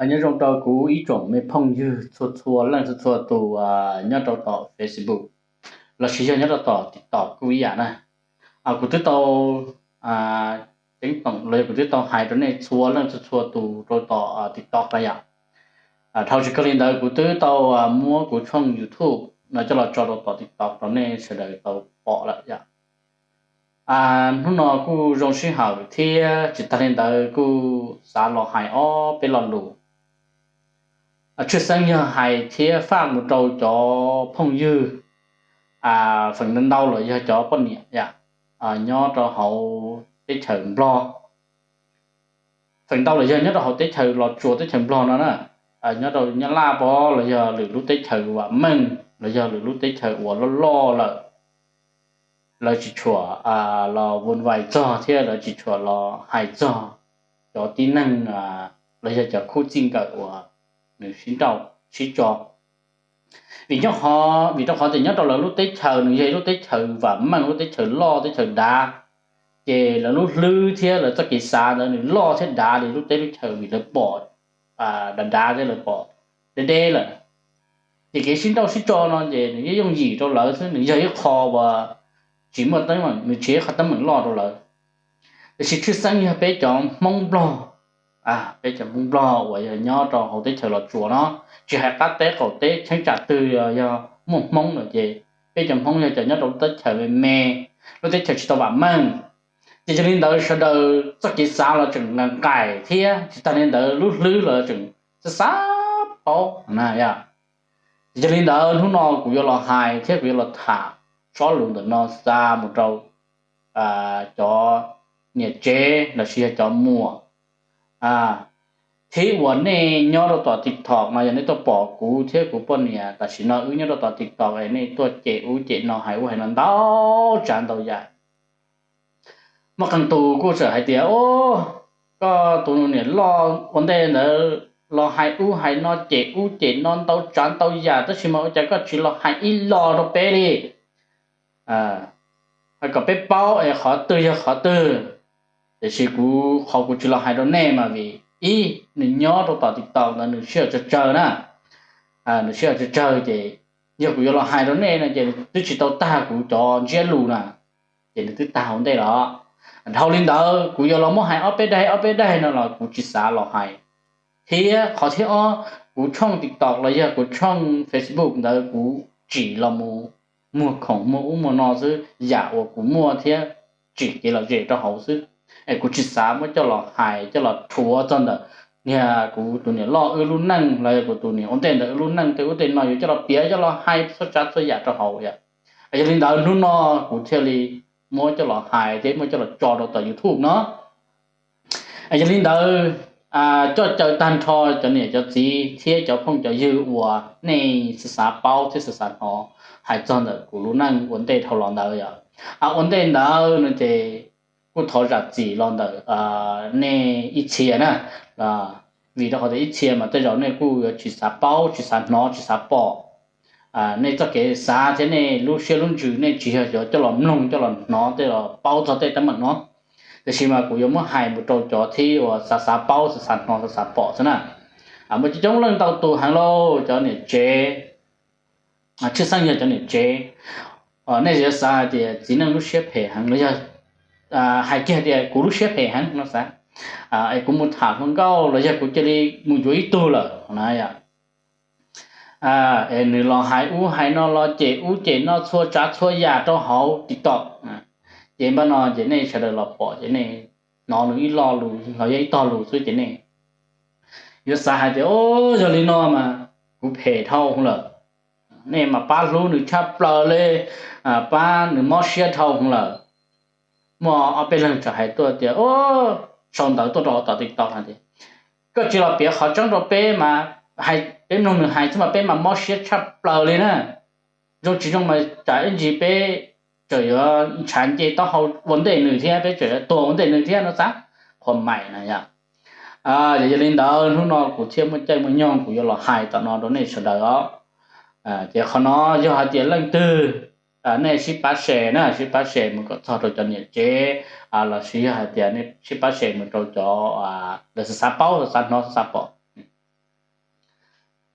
Nyob zoo rau kuv ib tsoom me phooj ywg txhua txhua leej txhua txhua tus nyob rau tom Facebook lossis yog nyob rau tom TikTok kuj ib yam na. Kuv twb tau ceeb toom los yog kuv twb tau hais rau nej txhua leej txhua txhua tus rau tom TikTok lawm yom. Dhau tsis kawg li ntawd kuv twb tau muab kuv tshooj YouTube no coj los tso rau tom TikTok rau nej sawv daws tau pom lawm yom. Hnub no kuj zoo sij hawm thiab tsis tag li ntawd kuj xav los hais ob peb lo lus. Tshwj xeeb yog hais thiab faj mus rau cov phooj ywg feem ntau los yog cov poj niam yom, nyob rau hauv teb chaws Nplog. Feem ntau los yog nyob rau hauv teb chaws Los Tsuas teb chaws Nplog no na, nyob rau Nyab Laj pov los yog lwm lub teb chaws vam meej los yog lwm lub teb chaws uas loj loj lawm, lawv tsis tshua los vuv vais txog thiab lawv tsis tshua los hais txog cov tib neeg los yog cov khub txij nkawm uas nws sib nrauj sib tso. Vim nyob, vim rau qhov tias nyob rau lawv lub teb chaws nws yog ib lub teb chaws vam meej, lub teb chaws loj, teb chaws dav, ces lawv lub hlwb thiab lawv txoj kev xav ntawd nws loj thiab dav li lub teb lub chaws vim lawv pom dav dav thiab lawv pom deb deb lawm. Ces kev sib nrauj sib tso no ces nws yeej yooj yim rau lawv xwb, nws yog ib qho uas tsis muaj teeb meem, nws tsis yog ib qho teeb meem loj rau lawv. Tiam sis tshwj xeeb yog peb cov Hmoob Nplog, peb cov Hmoob Nplog uas yog nyob rau hauv teb chaws Los Tsuas no, tsis hais qab teb qaum teb cheeb tsam twg yog muaj Hmoob lawm ces peb cov Hmoob yog cov nyob rau lub teb chaws me me, lub teb chaws tsis tau vam meej. Ces yog li ntawd sawv daws txoj kev xav los tseem nqaim nqaim thiab tsis tag li ntawd lub hlwb los tseem xav xav paub na yom. Ces yog li ntawd hnub no kuv yuav los hais thiab kuv yuav los tham tsob lus ntawm no xa mus rau cov niam tsev lossis yog cov muam, thib uas nej nyob rau tom TikTok no yog nej tuaj pom kuv thiab kuv poj niam tam sim no wb nyob rau tom TikTok es nej tuaj cem ub cem no hais ub hais no ntau tsav ntau yam. Muaj qee tus kuj txawm hais tias, o, koj tus niam loj ua ntej ntawd los hais ub hais no cem ub cem no ntau tsav ntau yam tab sis mas ua cas koj tsis los hais ib lo rau peb li, kom peb paub es qhov twg yog qhov twg. Tiam sis kuv qhov kuv tsis los hais rau nej mas vim ib, nws nyob rau tom TikTok ntawd nws sij hawm tsawg tsawg na, nws sij hawm tsawg tsawg ces yog kuv yuav los hais rau nej no ces twb tsis tau tag kuv cov ntsiab lus na, ces nws twb tag ua ntej los. Dhau li ntawd kuv yuav los muab hais ob peb daim ob peb daim no los kuv tsis xav los hais. Thiab qhov thib ob, kuv tshooj TikTok los yog kuv tshooj Facebook ntawd kuv tsim los mus muag khoom muag ub muag no xwb, yam uas kuv muaj thiab tsim kev lom zem rau hauv xwb, es kuv tsis xav muab coj los hais coj los rhuav txog ntawm niag kuv tus niam loj wb lub neej los yog kuv tus niam ua ntej ntawd wb lub neej tej ub tej no yuav coj los piav coj los hais txhua tsav txhua yam rau hauv yom. Yog li ntawd hnub no kuv thiaj li muab coj los hais thiab muab coj los tso rau tom YouTube no. Yog li ntawd, coj caw tag nrho cov niam cov txiv thiab cov phooj cov ywg uas nej xav xav paub thiab xav xav hnov hais txog ntawm kuv lub neej ua ntej dhau los ntawd yom. Ua ntej ntawd no ces kuj thov zam txim los ntawm nej ib txhia na, vim rau qhov tias ib txhia mas tej zaum nej kuj yuav tsis xav paub tsis xav hnov tsis xav pom. Nej txoj kev xav thiab nej lub siab lub ntsws nej tsis yog yuav coj los mloog coj los hnov tej los paub txog tej teeb meem no. Tiam sis mas kuv yuav muab hais mus rau cov thib uas xav xav paub xav xav hnov xav xav pom xwb na. Muaj coob coob leej ntau tus heev lauj cov niam tsev, tshwj xeeb yog cov niam tsev, nej yuav xav hais tias txiv neej lub siab phem heev los yog hais kiag tias kuv lub siab phem heev no xav, es kuv mus tham hluas nkauj los yog kuv cia li mus yuav ib tug lawm na yom. Es nws los hais ub hais no los cem ub cem no txhua tsav txhua yam rau hauv TikTok, ces npaj no ces nej sawv daws los pom ces nej hnov nws ib lo lus los yog ib tog lus xwb ces nej yuav xav hais tias, o, yog li no mas kuv phem dhau lawm. Nej mas pab hlub nws tshaj plaws li, pab nws mob siab dhau lawm. Muaj ob peb leeg txawm hais tuaj tias, sau ntawv tuaj rau tom TikTok hais tias, koj tsis los piav qhov tseeb rau peb mas, peb mloog nws hais xwb mas peb mas mob siab tshaj plaws li na. Zoo tsis zoo mas tsam ib ntsis peb tseem yuav ntshav nce taub hau ua ntej nws thiab peb tseem yuav tuag ua ntej nws thiab no xav, qhuas maim na yom. Yog li ntawd hnub no kuv thiaj muaj caij muaj nyoog kuv yuav los hais tom no rau nej sawv daws os. Ces qhov no yog hais tias leej twg nej sib pab share na, sib pab share mus kom txog rau cov niam tsev, los sis yog hais tias nej sib pab share mus rau cov lawv xav xav paub xav xav hnov xav xav pom.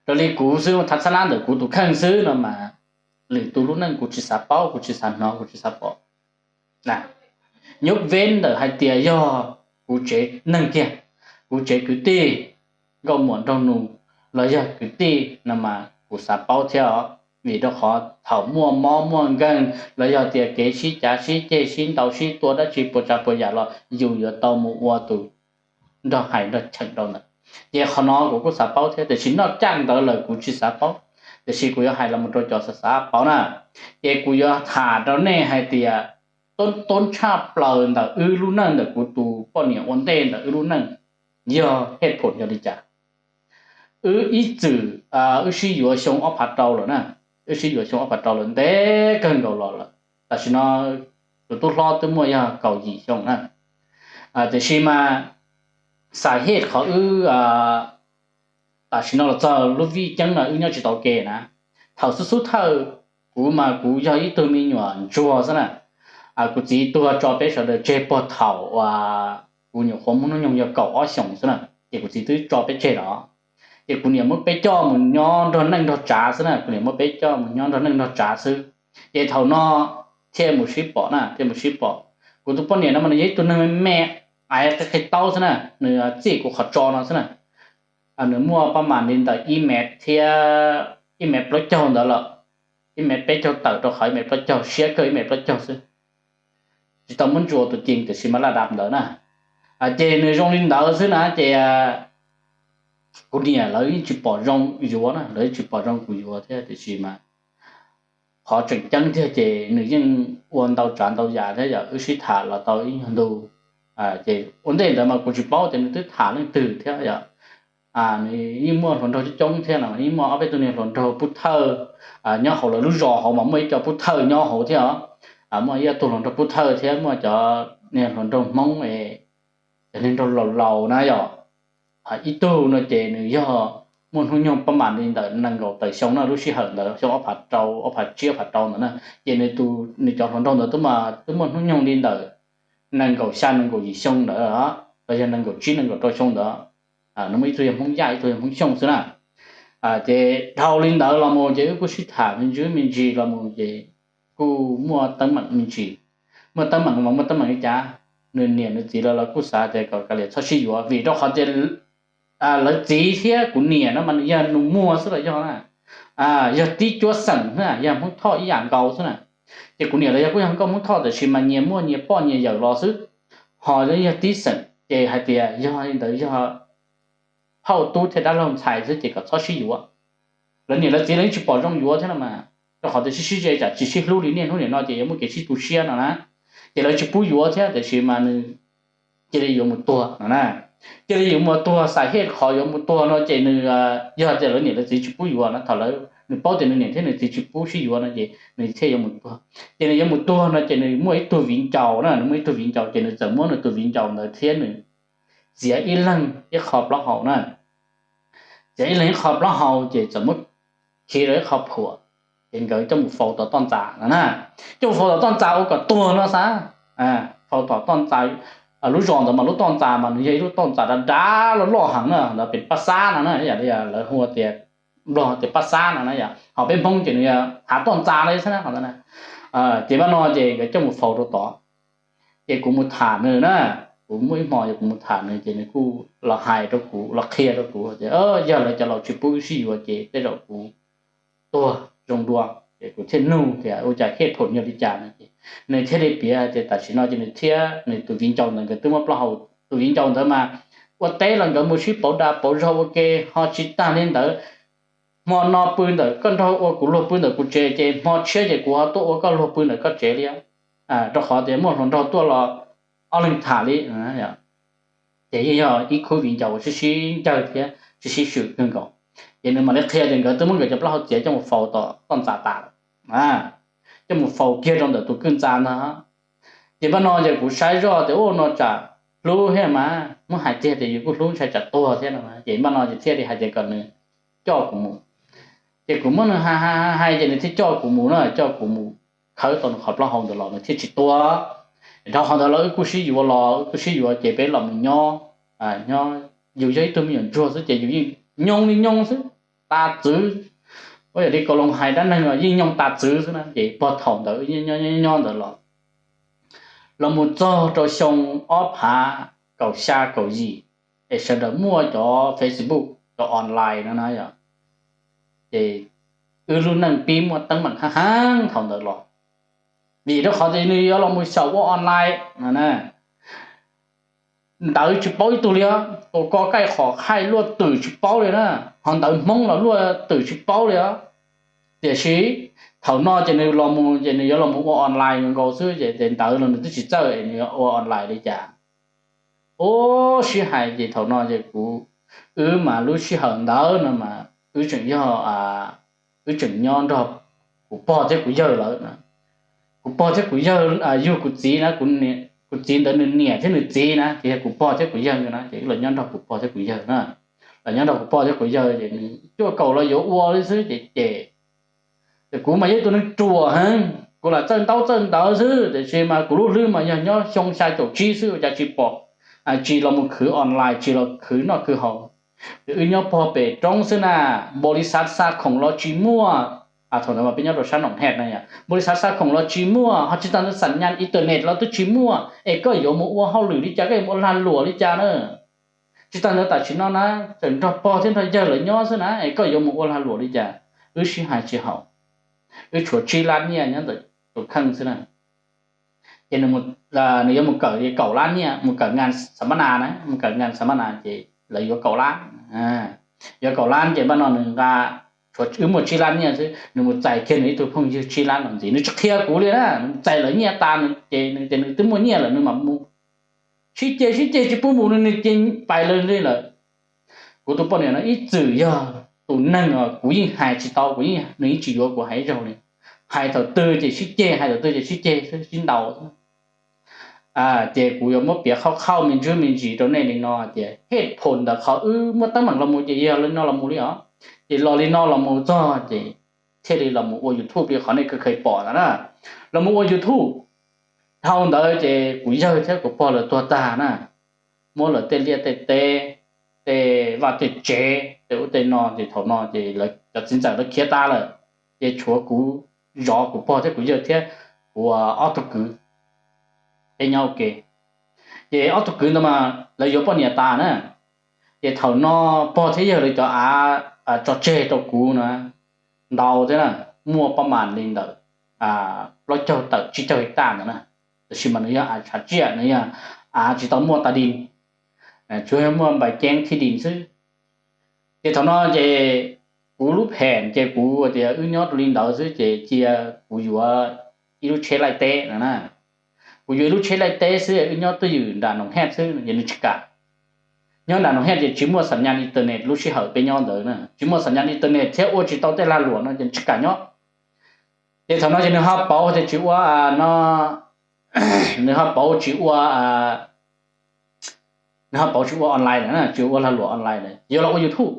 raws li kuv xwb, thav xab lab ntawm kuv tus kheej xwb no mas lwm tus lub neej kuv tsis xav paub, kuv tsis xav hnov, kuv tsis xav pom. Nyuj veb ntawm hais tias yog kuv tsev neeg kiag, kuv tsev kwv tij, nkauj muam nraug nus los yog kwv tij no mas kuv xav paub thiab os, vim rau qhov thaum muaj mob muaj nkeeg los yog tias kev sib cav sib ceg sib ntaus sib tua dab tsi puas tsav puas yam los yus yuav tau mus ua tus nrog hais nrog cheem rau ntawd. Ces qhov no kuv kuj xav paub thiab, tiam sis noj caj ntawd lawm kuv tsis xav paub, tiam sis kuv yuav hais los mus rau cov xav xav paub na. Ces kuv yuav tham rau nej hais tias toob toob tshaj plaws ntawm wb lub neej ntawm kuv tus poj niam ua ntej ntawm wb lub neej yog hej phoom yog li cas. Wb ib txwm, wb sib yuav xyoo ob phav rau lawm na, wb sib yuav xyoo ob phav rau lawm ntev kawg nkaus los lawm. Tam sim no tus tub hlob twb muaj yog kaum yim xyoo na. Tiam sis mas xav hej qhov wb tam sim no los txog lub vij ceeb no wb nyob tsis tau ke na. Thaum xub xub thawj kuv mas kuv yog ib tug me nyuam ntsuag xwb na. Kuv txiv tuag tso peb sawv daws tseg puag thaum uas kuv nyuam qhuav muaj hnub nyoog yog kaum ob xyoos xwb na, ces kuv txiv twb tso peb tseg lawm. Ces kuv niam muab peb coj mus nyob nrog neej nrog tsav xwb na, kuv niam muab peb coj mus nyob nrog neej nrog tsav xwb. Ces thaum no thiaj mus sib pom na, thiaj mus sib pom. Kuv tus poj niam no mas nws yog ib tug neeg me me, aiv qi qi taub xwb na, nws txij kuv qhov tso no xwb na. Nws muaj pab mam li ntawm ib mev thiab ib mev plaub caug ntawd lawm, ib mev peb caug tawm rau qhov ib mev plaub caug, siab kawg ib mev plaub caug xwb. Tsis tau muab ntsuas tus cees tiam sis mas laj dab ntawd na. Ces nws zoo li ntawd xwb na ces kuv niam lawv yeej tsis pom zoo yuav na, lawv yeej tsis pom zoo kuv yuav thiab tiam sis mas qhov tseem ceeb thiab ces nws yeej ua ntau tsav ntau yam thiab yom, wb sib tham los tau ib nyuag ntu. Ces ua ntej ntawd mas kuv tsis paub tias nws twb tham leej twg thiab yom. Nws yeej muaj hluas nraug coob coob thiab no, yeej muaj ob peb tug niag hluas nraug pub thawj nyob hauv lawv lub zos hauv mas muaj ib co pub thawj nyob hauv thiab os. Muaj ib tug hluas nraug pub thawj thiab muaj cov niag hluas nraug Hmoob, cov niag nraug laus laus na yom. Ib tug no ces nws yog muaj hnub nyoog pab mam li ntawm nees nkaum tawm xyoo na, lub sij hawm ntawd xyoo ob phav rau, ob phav tsib ob phav rau ntawd na. Ces nws cov hluas nraug ntawd twb muaj hnub nyoog li ntawm nees nkaum xya nees nkaum yim xyoo ntawd los yog nees nkaum tsib nees nkaum rau xyoo ntawd. Nws muaj ib tug yog Hmoob Yaj, ib tug yog Hmoob Xyooj xwb na. Ces dhau li ntawd los mus ces wb kuj sib tham me ntsis me ntsis los mus ces kuj muaj teeb meem me ntsis. Muaj teeb meem mas muaj teeb meem li cas, nws niam nws txiv lawv los kuj xav tias kom kav liam txhob sib yuav vim rau qhov tias lawv txiv thiab kuv niam no mas nws yog nus muag xwb los yog na, yog tib cuab xeem na, yog Hmoob Thoj ib yam nkaus xwb na. Ces kuv niam los yog kuj yog nkauj Hmoob Thoj tiam sis mas nyias muaj nyias poj nyias yawm los xwb, ho yog tib xeem ces hais tias yog li ntawd yog phauj tub thiab dab laug ntxhais xwb ces kom txhob sib yuav. Lawv niam lawv txiv lawv yeej tsis pom zoo yuav thiab no mas, rau qhov tias sib sib ze tsam tsis sib hlub li niaj hnub nim no ces yuav muaj kev sib tu siab no na. Ces lawv tsis pub yuav thiab tiam sis mas nws cia li yuav mus tuag no na. Cia li yuav mus tuag, xav hej qhov yuav mus tuag no ces nws, yog tias lawv niam lawv txiv tsis pub yuav no, thaum nws paub tias nws niam thiab nws txiv tsis pub sib yuav no ces nws thiaj yuav mus tuag. Ces nws yuav mus tuag no ces nws muaj ib tug viv ncaus na, nws muaj ib tug viv ncaus ces nws txawm muab nws tus viv ncaus ntawd thiab nws txiav ib leeg ib qho plaub hau na. Txiav ib leeg ib qho plaub hau ces txawm muab khi rau ib qho phuam, ces nkawd coj mus faus tom toj ntxas no na. Coj mus faus tom toj ntxas ua kom tuag no xav. Faus tom toj ntxas, lub zos ntawd mas lub toj ntxas mas nws yog ib lub toj ntxas dav dav loj loj heev na, ntawd pem Paj Xab no na, yam li lawv hu tias, Nplog tias Paj Xab no na yom, ho peb Hmoob ces nws yog hav toj ntxas li xwb na. Ces npaj no ces nkawd coj mus faus rau tod. Ces kuv mus tham nws na, kuv muaj ib hmo ces kuv mus tham nws ces nws kuj los hais rau kuv, los qhia rau kuv tias yog lawv cov laus tsis pub wb sib yuav ces tej zaum kuv tuag zoo dua. Ces kuv thiaj nug tias ua cas hej phoom yog li cas no ces nws thiaj li piav tias tam sim no ces nws thiab nws tus viv ncaus ntawd nkawd twb muab plaub hau, tus viv ncaus ntawd mas ua teb los nkawd mus sib pauv dag pauv zog ua ke ho tsis tag li ntawd. Hmo no pw ntawm koj nraug ua kuv luag pw ntawm kuv tsev ces hmo tshiab ces kuv ho tuaj ua koj luag pw ntawm koj tsev li, rau qhov tias muaj hluas nraug tuaj los ob leeg tham li. Ces yeej yog ib khub viv ncaus sib sib ncawg thiab sib sib swm kawg nkaus. Ces nws mam li qhia tias nkawd twb muab nkawd cov plaub hau txiav coj mus faus tom toj ntxas tas, coj mus faus kiag rau ntawm tus kwj ntxa ntag. Ces npaj no ces kuv saib zoj tias ua no tsam hlub thiab mas muab hais tiag tias yus kuj hlub ntshai tsam tuag thiab no, ces npaj no ces thiaj li hais tias kom nws coj kuv mus. Ces kuv muab nws hais hais hais ces nws thiaj coj kuv mus na, coj kuv mus khawb tau nws qhov plaub hau ntawd los nws thiaj tsis tuag. Dhau qhov ntawd los wb kuj sib yuav los wb kuj sib yuav ces peb los mus nyob, nyob, yus yog ib tug me nyuam ntsuag xwb ces yus yeej nyoo li nyoo xwb, tas txwv. Ua yog li Kaus Loos hais dab neeg los yeej nyoog tas txwv xwb na. Ces puag thaum ntawd nyob nyob ntawd los, los mus txog rau xyoo ob phav kaum xya kaum yim, es sawv daws muaj cov Facebook, cov online no na yog, ces wb lub neej pib muaj teeb meem hab heev thaum ntawd los, vim rau qhov tias nws yuav los mus xyaum ua online no na. Ntawv tsis paub ib tug li os, tus ko kaij qhov khaij luaj twm tsis paub li na, ho ntawv Hmoob los luaj twm tsis paub li os. Tiam sis thaum no ces nws los mus ces nws yuav los mus ua online nkaus xwb ces ntawv los nws twb tsis txawj es nws yuav ua online li cas. Ua sib hais ces thaum no ces kuv, wb mas lub sij hawm ntawd no mas wb tseem yog, wb tseem nyob nrog kuv pog thiab kuv yawg lawm. Kuv pog thiab kuv yawg yug kuv txiv na, kuv txiv ntawd nws niam thiab nws txiv na ces yog kuv pog thiab kuv yawg na, ces wb los nyob nrog kuv pog thiab kuv yawg na. Los nyob nrog kuv pog thiab kuv yawg ces nws cuaj kaum los yuav ua li xwb ces ces ces kuv mas yog ib tug neeg ruam heev, kuv lam txawj ntaub txawj ntawv xwb, tiam sis mas kuv lub hlwb mas yog nyob xyoo xya caum tsib xwb ua cas tsis pom, tsis los mus khwv online, tsis los khwv noj khwv haus. Ces wb nyob pog pem roob xwb na, npaum li xav xa khoom los tsis muaj. Thaum ntawd mas peb nyob rau sab Noom Hej na yom, npaum li xav xa khoom los tsis muaj, ho tsis tas ntawd xam nyas internet los twb tsis muaj, es koj yuav mus ua hauj lwm li cas, koj yuav mus ua lag luam li cas na. Tsis tas ntawd tam sim no na, tseem nrog pog thiab nrog yawg lawv nyob xwb na, es koj yuav mus ua lag luam li cas? Wb sib hais tsis haum, wb tshuav tsib lab nyiaj nyob ntawm tus kheej xwb na. Ces nws yuav mus kawm kaum lab nyiaj, mus kawm ngas xam ma nas na, mus kawm ngas xam ma nas ces lawv yuav kaum lab. Yuav kaum lab ces npaj no nws nqa, tshuav wb muaj tsib lab nyiaj xwb, nws mus txais kiag nws ib tug phooj ywg tsib lab no ntxiv, nws tsis qhia kuv li na, nws txais lawv nyiaj tas ces nws tias nws twb muaj nyiaj lawm nws mam mus. Sib ceg sib ceg tsis pub mus, nws ces pais lawm li lawm. Kuv tus poj niam no ib txwm yog tus neeg kuv yeej hais tsis tau, kuv, nws yeej tsis yuav kuv hais ib zaug li. Hais thaum twg ces sib ceg, hais thaum twg ces sib ceg, sib ntaus. Ces kuv yuav muab piav qhauj qhauj me ntsis me ntsis rau nej li no tias hej phoom ntawm qhov wb muaj teeb meem los mus ces yog li no los mus li os. Ces los li no los mus txog ces thiaj li los mus ua YouTube li qhov nej kheev pom ntawd na. Los mus ua YouTube, dhau ntawd ces kuv yawg thiab kuv pog lawv tuag tag na, muab lawv tej liaj tej teb, tej vaj tej tsev tej ub tej no ces thaum no ces cov txiv ntxawm lawv khiav tas lawm, ces tshuav kuv, zov kuv pog thiab kuv yawg thiab kuv ob tug kwv, peb nyob ua ke. Ces ob tug kwv ntawd mas lawv yuav poj niam tas na, ces thaum no pog thiab yawg lawv cov av tso tseg rau kuv na ntau thiab na, muaj pab mas li ntawm plaub caug tawm tsib caug his tas ntawd na. Tab sis mas nws yog av tshav tsiaj, nws yog av tsis tau muaj tas dis, tsuas yog muaj npais ceeb thib dis xwb. Ces thaum no ces kuv lub phem ces kuv tias wb nyob rau li ntawd xwb ces cia kuv yuav ib lub tsheb laij teb no na. Kuv yuav ib lub tsheb laij teb xwb, wb nyob twj ywm nram Noom Hej xwb ces nws tsis kam. Nyob nram Noom Hej ces tsis muaj xam nyas internet, lub sij hawm peb nyob ntawd na tsis muaj xam nyas internet thiab ua tsis tau tej lag luam no ces nws tsis kam nyob. Ces thaum no ces nws ho pauv tias tsis ua, no, nws ho pauv tsis ua, nws ho pauv tsis ua online lawm, tsis ua lag luam online lawm, yuav los ua YouTube.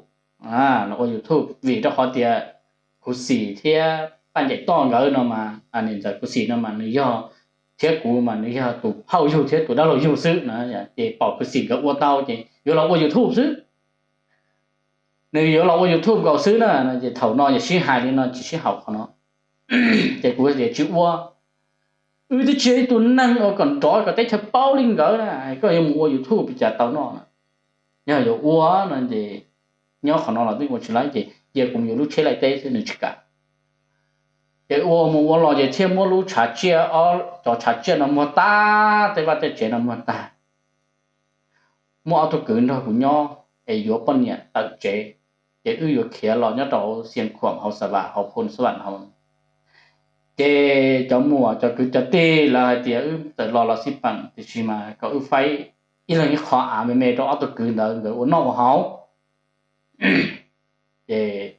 Los ua YouTube vim rau qhov tias Khuv Xim thiab Paj Ncaim Toj nkawd no mas, niam ntxawm Khuv Xim no mas nws yog, thiab kuv mas nws yog tus phauj yug thiab tus dab laug yug xwb na. Ces pom Khuv Xim nkawd ua tau ces yuav los ua YouTube xwb. Nws yuav los ua YouTube nkaus xwb na. Ces thaum no yog sib hais li no tsis sib haum qhov no. Ces kuv tias tsis ua, wb twb tsis yog ib tug neeg uas kom nrov kom teb chaws paub li nkawd na, koj yuav mus ua YouTube li cas tau noj na. Yog yuav ua no ces nyob qhov no los twb ua tsis laib ces cia kuv mus yuav lub tsheb laij teb xwb, nws tsis kam. Ces ua mus ua los ces thiaj muab lub tshav tsiaj, cov tshav tsiaj no muag tag, tej vaj tej tsev no muag tag. Muaj ob tug kwv nrog kuv nyob es yuav poj niam tawm tsev, ces wb yuav khiav los nyob rau Xias Khuam hauv Xa Vam hauv Phoo Xa Vam hauv. Ces cov muam cov kwv cov tij lawv hais tias wb tawm los los xij peem, tiam sis mas kom wb faib ib leeg ib qho av me me rau ob tug kwv ntawd nkawd ua noj ua haus. Ces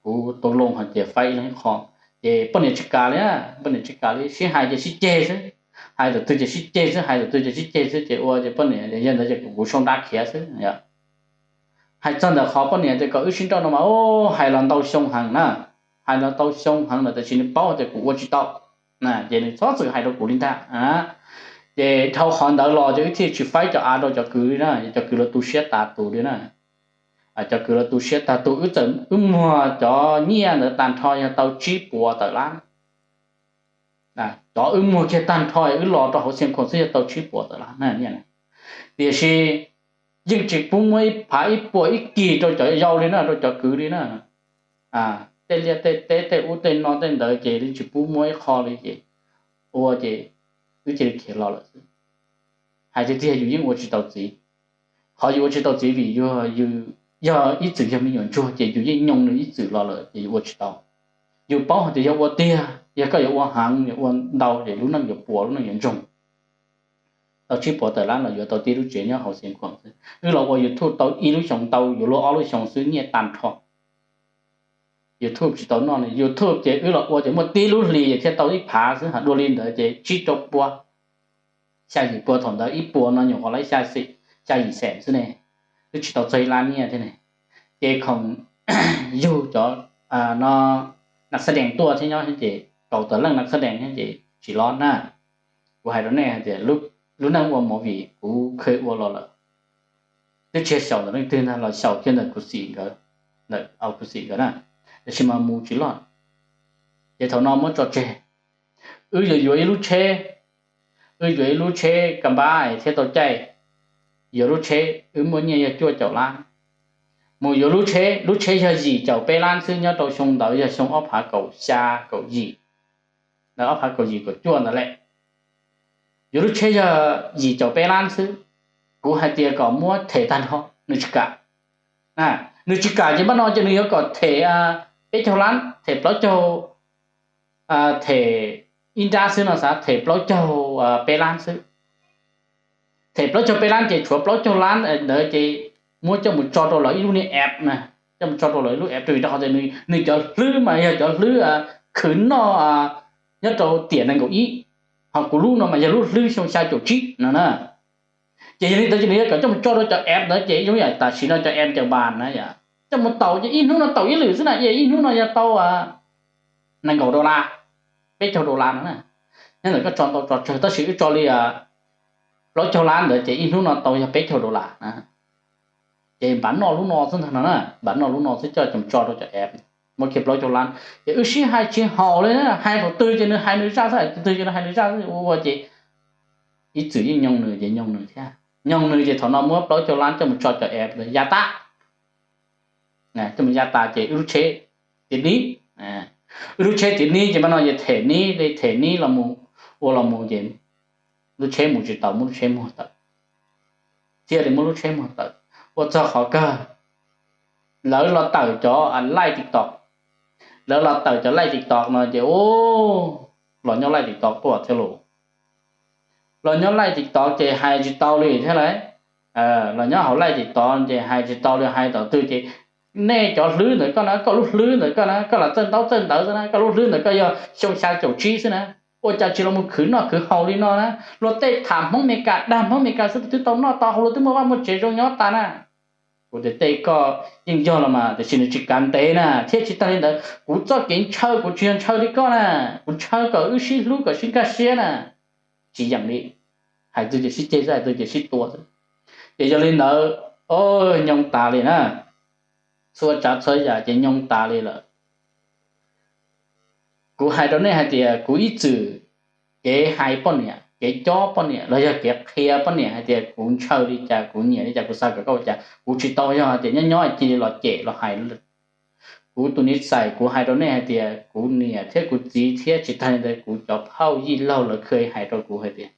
kuv tus loos hais tias faib ib leeg ib qho, ces poj niam tsis kam li, poj niam tsis kam li, sib hais ces sib ceg xwb, hais thaum twg ces sib ceg xwb, hais thaum twg ces sib ceg xwb, ces ua ces poj niam tias yog ntawd ces kuv sau nra khiav xwb. Hais txog ntawm qhov poj niam tias kom wb sib nrauj no mas hais los ntau xyoo heev na, hais los ntau xyoo heev lawm tab sis nws paub tias kuv ua tsis tau, ces nws txhob txwm hais rau kuv li ntag. Ces dhau qhov ntawd los ces wb thiaj tsis faib cov av rau cov kwv li na, cov kwv lawv tu siab tas tus li na. cov kwv lawv tu siab tag, tus wb txawm wb muag cov nyiaj ntawd tag nrho yog tau tsib puas tawm lab. Cov wb muag kiag tag nrho wb los rau hauv Xia Khoom xwb yog tau tsib puas tawm lab. Tiam sis yeej tsis pub muab ib phav ib puas ib kis rau cov yau li na, rau cov kwv li na. Tej liaj tej teb tej ub tej no tej ntawd ces yeej tsis pub muab ib qho li ces ua ces wb cia li khiav los lawm xwb. Hais tiag tiag yus yeej ua tsis tau txiv. Qhov yus ua tsis tau txiv vim yus yog ib txwm yog me nyuam ntsuag ces yus yeej nyoo nws ib txwm los lawm ces yus ua tsis tau. Yus paub hais tias yog ua tiag, yog koj yuav ua heev yuav ua ntau ces lub neej yuav puas lub neej yuav ntsoog. Tau tsib puas tawm lab los yuav tau tib lub tsev nyob hauv Xia Khoom xwb. Wb los ua YouTube tau ib lub xyoo ntau yuav luag ob lub xyoo xwb nyiaj tag nrho. YouTube tsis tau noj li, YouTube ces wb los ua ces muaj tib lub hlis thiaj tau ib phav xwb, dua li ntawd ces tsib rau pua, xya yim pua, thaum ntawd ib puas no nyuam qhuav lawv xya yim xees xwb ne, twb tsis tau txog ib lab nyiaj thiab ne. Ces khoom yug cov no nas xab dees tuaj thiab nyob ces kaum tawm leej nas xab dees thiab ces tsis los na. Kuv hais rau nej hais tias lub neej ua movie kuv kheev ua los lawm, twb tsis yog xyaum ntawm leej twg ntag, los xyaum kiag ntawm kuv xim nkawd, ntawm kuv xim nkawd na, tiam sis mas mus tsis loj. Ces thaum no muab tso tseg, wb yuav yuav ib lub tsheb, wb yuav ib lub tsheb ka npab thiab tau caij, yuav lub tsheb wb muaj nyiaj yog cuaj caum lab, mus yuav lub tsheb, lub tsheb yog yim caum peb lab xwb nyob rau xyoo ntawd yog xyoo ob phav kaum xya kaum yim, ntawd ob phav kaum yim kaum cuaj ntawd lawm. Yuav lub tsheb yog yim caum peb lab xwb, kuv hais tias kom muab them tag nrho nws tsis kam. Nws tsis kam ces npaj no ces nws yuav kom them peb caug lab, them plaub caug, them ib nrab xwb no xav them plaub caug peb lab xwb. Them plaub caug peb lab ces tshuav plaub caug lab ntawd ces muab coj mus tso rau lawv ib lub niag app na, coj mus tso rau lawv ib lub app rau vim rau qhov tias nws cov hlwb mas yog cov hlwb khwv noj nyob rau tiam nees nkaum ib, ho kuv lub no mas yog lub hlwb xyoo xya caum tsib no na. Ces yog li ntawd ces nws yuav kom coj mus tso rau cov app ntawd ces zoo yam tam sim no cov app cawm npas na yom, coj mus taus ces ib hnub no taus ib lwm xwb na, ib hnub no yog tau nees nkaum dollar, peb caug dollar no na. Nyob ntawm koj tso ntau tso tsawg tab sis wb tso li plaub caug lab ntawd ces ib hnub no tau yog peb caug dollar na. Ces npam noj lub no xwb ntag no na, npam noj lub no xwb coj coj mus tso rau cov app, muab kiag plaub caug lab. Ces wb sib hais tsis haum li na, hais thaum twg ces nws hais nws zaj xwb, thaum twg ces nws hais nws zaj xwb ua ua ces ib txwm yeej nyoog nws ces nyoog nws thiab, nyoog nws ces thaum no muab plaub caug lab coj mus tso cov app ya tas, coj mus ya tas ces wb lub tsheb tiav nib, wb lub tsheb tiav nib ces npaj no ces them nib li them nib los mus, ua los mus ces lub tsheb mus tsis tau, muab lub tsheb muag tawm, thiaj li muab lub tsheb muag tawm. Ua txog qhov kawg, lawv los tawm cov live TikTok, lawv los tawm cov live TikTok no ces los nyob live TikTok tuaj thiab los, los nyob live TikTok ces hais tsis tau li thiab lauj. Los nyob hauv live TikTok ces hais tsis tau li, hais thaum twg ces nej cov hlwb ntawm koj na, koj lub hlwb ntawm koj na, koj los txawj ntaub txawj ntawv xwb na, koj lub hlwb ntawm koj yog xyoo xya caum tsib xwb na, ua cas tsis los mus khwv noj khwv haus li no na? Luag tej tham Hmoob Meskas dag Hmoob Meskas xwb twb tau noj tau haus, luag twb muaj vaj muaj tsev zoo nyob tas na. Kuv tias tej koj yeej yog los mas tiam sis nws tsis kav ntev na, thiab tsis tag li ntawd kuv txoj kev ntshaw kuv tsis yog ntshaw li koj na, kuv ntshaw kom wb sib hlub kom sib nkag siab na, tsis yeem li. Hais twg ces sib ceg xwb, hais twg ces sib tua xwb. Ces yog li ntawd, o, nyoog tas li na, txhua tsav txhua yam ces nyoog tas li lawm. Kuv hais rau nej hais tias kuv ib txwm kev hais poj niam, kev cob poj niam los yog kev qhia poj niam hais tias kuv ntshaw li cas, kuv nyiam li cas, kuv xav kom koj ua cas, kuv tsis tau yog hais tias nyob nyob cia li los cem los hais. Kuv tus niv xais kuv hais rau nej hais tias kuv niam thiab kuv txiv thiab tsis tag li ntawd kuv cov phauj yij laug lawv kha hais rau kuv hais tias,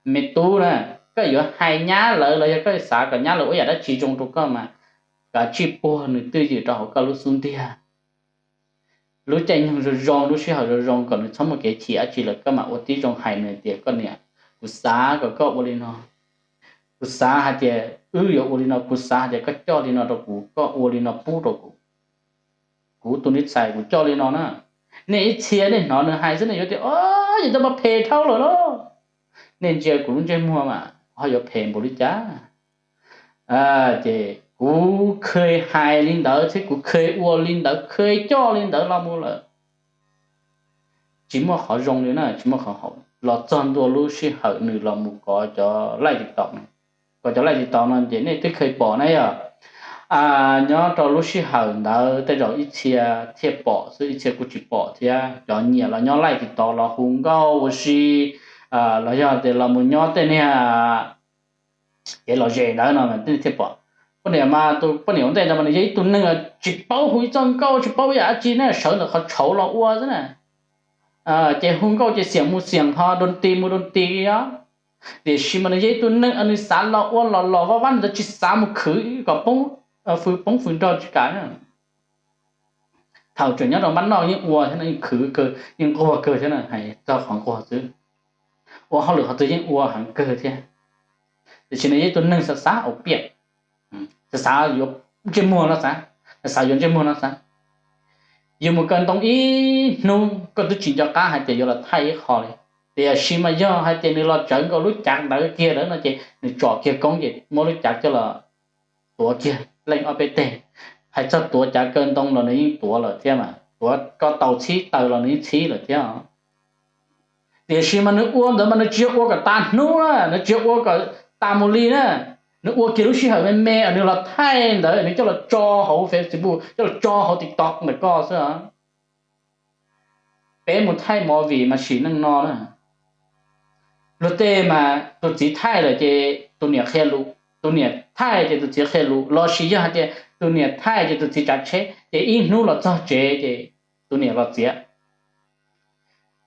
me tub na, koj yuav hais nyab lawv los yog koj xav kom nyab lawv ua yam dab tsi zoo rau koj mas, kav tsij puag nws twj ywm rau hauv koj lub xub ntiag. Lub caij nyoog zoo zoo, lub sij hawm zoo zoo kom nws txhob muaj kev chim dab tsi lawm koj mam ua tib zoo hais nws tias, koj niam, kuv xav kom koj ua li no, kuv xav hais tias wb yuav ua li no, kuv xav hais tias koj coj li no rau kuv, koj ua li no pub rau kuv. Kuv tus niv xais kuv coj li no na. Nej ib txhia nej hnov nws hais xwb nej yuav tias, o, yog cov mas phem dhau lawm lauj. Nej ntsia kuv lub ntsej muag mas ho yuav phem npaum li cas. Ces kuv kha hais li ntawd thiab kuv kha ua li ntawd, kha coj li ntawd los mus lawm. Tsis muaj qhov zoo li na, tsis muaj qhov haum. Los txog ntua lub sij hawm nws los mus kov cov live TikTok no, kov cov live TikTok no ces nej twb kha pom na yog nyob rau lub sij hawm ntawd tej zaum ib txhia thiaj pom xwb, ib txhia kuj tsis pom thiab. Cov nyiam los nyob laij tsis tau los hu nkauj ua si, los yog tias los mus nyob tej niag kev lom zem ntawd no thiaj pom. Poj niam mas, tus poj niam ua ntej ntawd mas nws yog ib tug neeg tsis paub hu ib txoj nkauj, tsis paub ib yam dab tsi ne, sawv ntawm qhov tshauv los ua xwb na. Ces hu nkauj ces xiam mus xiam ho doo ti mus doo ti os. Tiam sis mas nws yog ib tug neeg nws xav los ua los los vaj vab ntawd, tsis xav mus khwv kom poob fws poob fws nrog tsis kam. Thaum tseem nyob rau npab noj yeej ua thiab, yeej khwv kawg, yeej nquag kawg thiab, hais txog qhov nquag xwb. Ua hauj lwm qhov twg yeej ua heev kawg thiab. Tiam sis nws yog ib tug neeg xav xav au piaj, xav xav yuav ntsej muag no xav, xav yuav ntsej muag no xav. Yus mus kaw ntoo ib hnub koj twb tsis nco qab hais tias yuav los thaij ib qho li. Tiam sis mas yog hais tias nws los tsawv nkaus lub cav ntawd kiag lawm no ces nws tsom kiag koob ces muab lub cav coj los tuav kiag leej ob peb teg. Hais txog tuav cav kaw ntoo los nws yeej tuav lawm thiab mas, tuav koj tau txhib taws los nws yeej txhib lawm thiab. Tiam sis mas nws ua ntawd mas nws tsis yog ua kom tas hnub na, nws tsis yog ua kom tas mus li na. Nws ua kiag lub sij hawm me me nws los thaij ntawd nws coj los tso hauv Facebook, coj los tso hauv TikTok ntawm koj xwb. Peb mus thaij movie mas sim neej no na. Luag tej mas tus txiv thaij lawm ces tus niam qhia lus, tus niam thaij ces tus txiv qhia lus, los sis yog hais tias tus niam thaij ces tus txiv tsav tsheb ces ib hnub los txog tsev ces tus niam los txiav,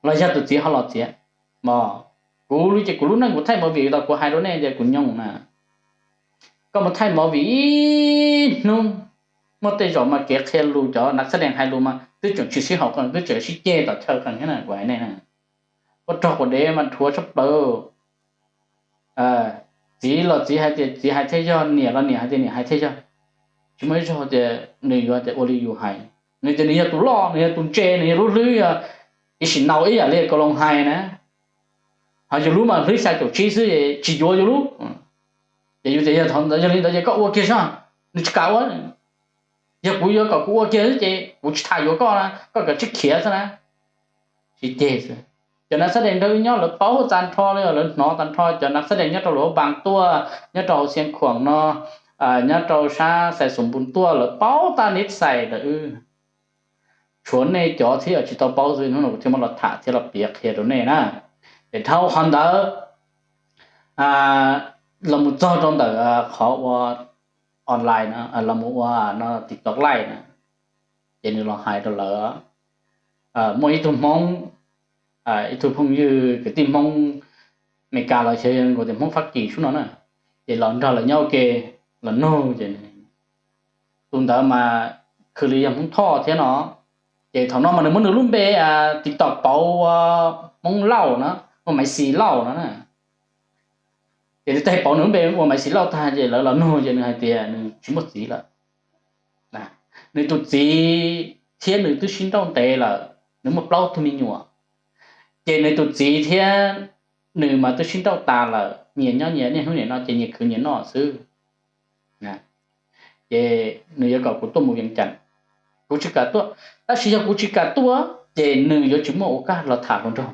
los yog tus txiv ho los txiav. Kuv ces kuv lub neej kuv thaij movie tau kuv hais rau nej tias kuv nyoog na. Koj mus thaij movie ib hnub, muaj tej zaum mas kev qhia lus cov nav xab dees hais lus mas twb tseem tsis sib haum, twb tseem sib ceg tom chaw qees thiab na, kuv hais nej na. Ua rog quas dev mas dhuav tshaj plaws. Txiv los txiv hais tias txiv hais thiaj yog, niam los niam hais tias niam hais thiaj yog. Tsis muaj ib zaug tias nws yuav tias ua li yus hais. Nws tias nws yog tus loj, nws yog tus ntse, nws yog lub hlwb, yog ib sim nau ib yam li Kaus Loos hais na. Ho yus lub mas hlwb xya caum tsib xwb es tsis yuav yus lub. Ces yus tias yog li ntawd ces koj ua kiag soj, nws tsis kam ua. Yog kuv yuav kom kuv ua kiag xwb ces kuv tsis tham yuav koj na, koj kav tsij khiav xwb na. Tsis ceg xwb. Cov nav xab dees nrog wb nyob lawv paub tag nrho li, lawv hnov tag nrho. Cov nav xab dees nyob rau lawv hauv Npas tuaj, nyob rau hauv Xiav Khuam no, nyob rau sab Xais Xus Npus tuaj, lawv paub tag nib xais lawm wb. Tshuav nej cov thiab tsis tau paub xwb, hnub no kuv thiaj muab los tham thiab los piav qhia rau nej na. Ces dhau qhov ntawd los mus txog rau ntawm qhov ua online no, los mus ua no TikTok live na, ces nws los hais rau lawv, muaj ib tug Hmoob, ib tug phooj ywg kwv tij Hmoob Amelikas los xyov yog nkaus tias Hmoob Fab Kis sub no na, ces los nrog lawv nyob ua ke, los nug ces tus ntawd mas khwv li yog Hmoob Thoj thiab no. Ces thaum no mas nws muab nws lub npe TikTok pauv ua Hmoob Lauj no, ua Maiv Xis Lauj no na. Ces nws teb pauv nws lub npe ua Maiv Xis Lauj tag ces lawv los nug ces nws hais tias nws tsis muaj txiv lawm. Nws tus txiv thiab nws twb sib nrauj ntev lawm, nws muaj plaub tug me nyuam. Ces nws tus txiv thiab nws mas twb sib nrauj tas lawm, nyias nyob nyias niaj hnub niam no ces nyias khwv nyias noj xwb. Ces nws yuav kom kuv tuaj mus Vias Cas, kuv tsis kam tuaj. Tab sis yog kuv tsis kam tuaj ces nws yuav tsis muaj ua kaj los tham hluas nraug.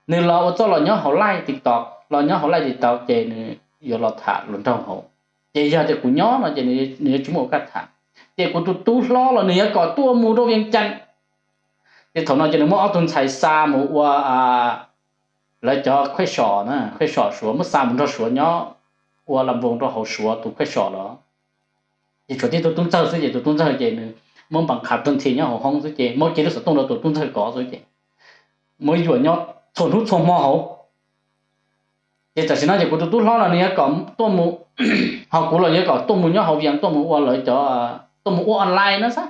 Nws los ua txoj los nyob hauv live TikTok, los nyob hauv live TikTok ces nws yuav los tham hluas nraug hauv. Ces yog tias kuv nyob no ces nws yuav tsis muaj ua kaj tham. Ces kuv tus tub hlob los nws yuav kom tuaj mus rau Vias Cas. Ces thaum no ces nws muab ob tug ntxhais xa mus ua lawv cov khuaj som na, khuaj som Suav, muab xa mus nrog Suav nyob, ua las voos rau hauv Suav tus khuaj som los. Ces tshuav tib tug tub ntxawg xwb ces tus tub ntxawg ces nws muab npas qhav rag nthi nyob hauv hoob xwb ces muab kiag lub xov tooj rau tus tub ntxawg kov xwb ces muab yuam nyob txhua hnub txhua hmo hauv. Ces tam sim no ces kuv tus tub hlob los nws yuav kom tuaj mus, ho kuv los yuav kom tuaj mus nyob hauv Vias tuaj mus ua lawv cov, tuaj mus ua online no xwb.